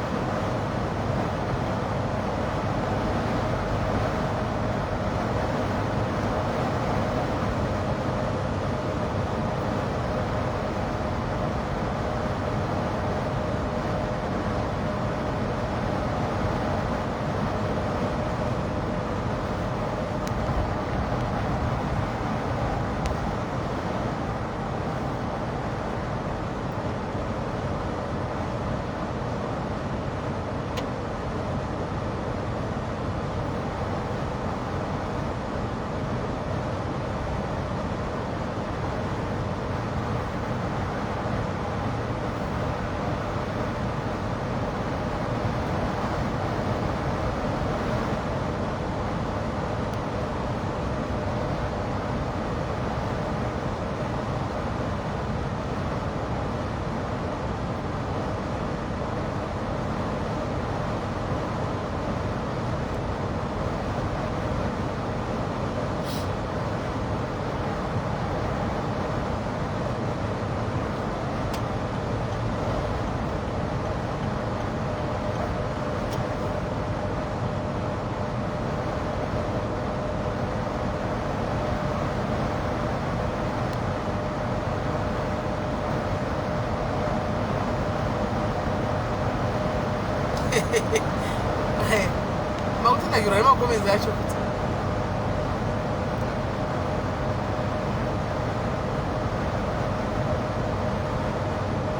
Makutonakirwa nemacomments acho kuti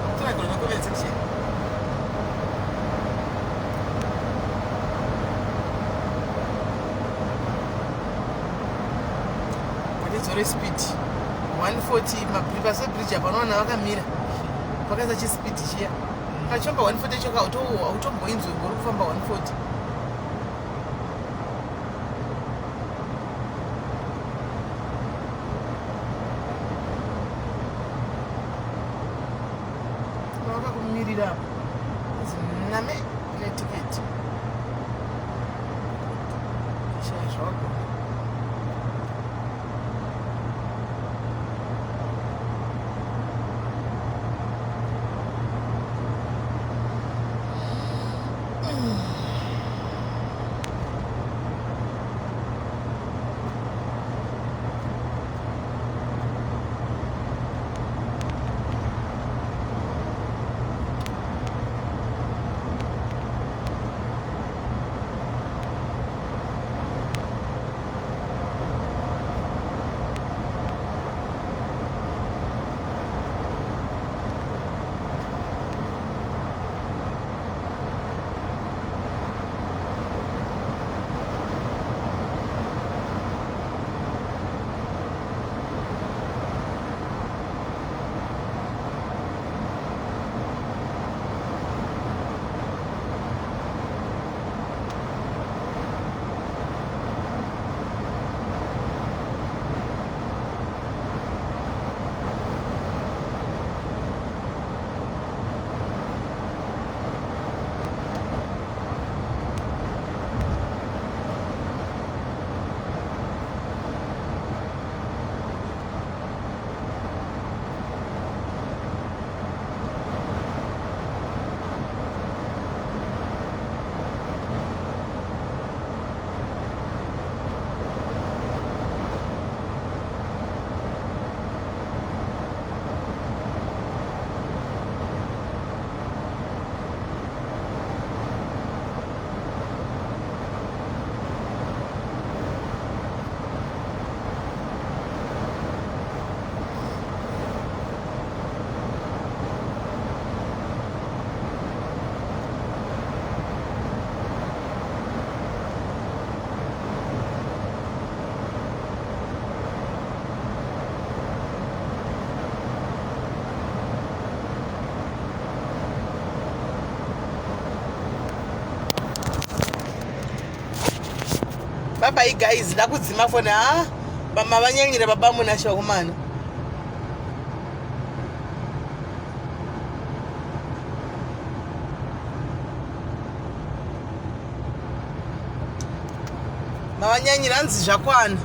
makutonakirwa necomment section. Patidzore speed 140 pasebridge apa, unoona vakamira pakaisa chispeed chiya kachifamba 140 choka, hautomboinzwi ngori kufamba 140. Vakakumirira apa name netiketi shaya zvawagona. Babai guys, ndakudzima foni. Ha, mavanyanyira baba Munashe vakomana. Mavanyanyira, hanzi zvakwana.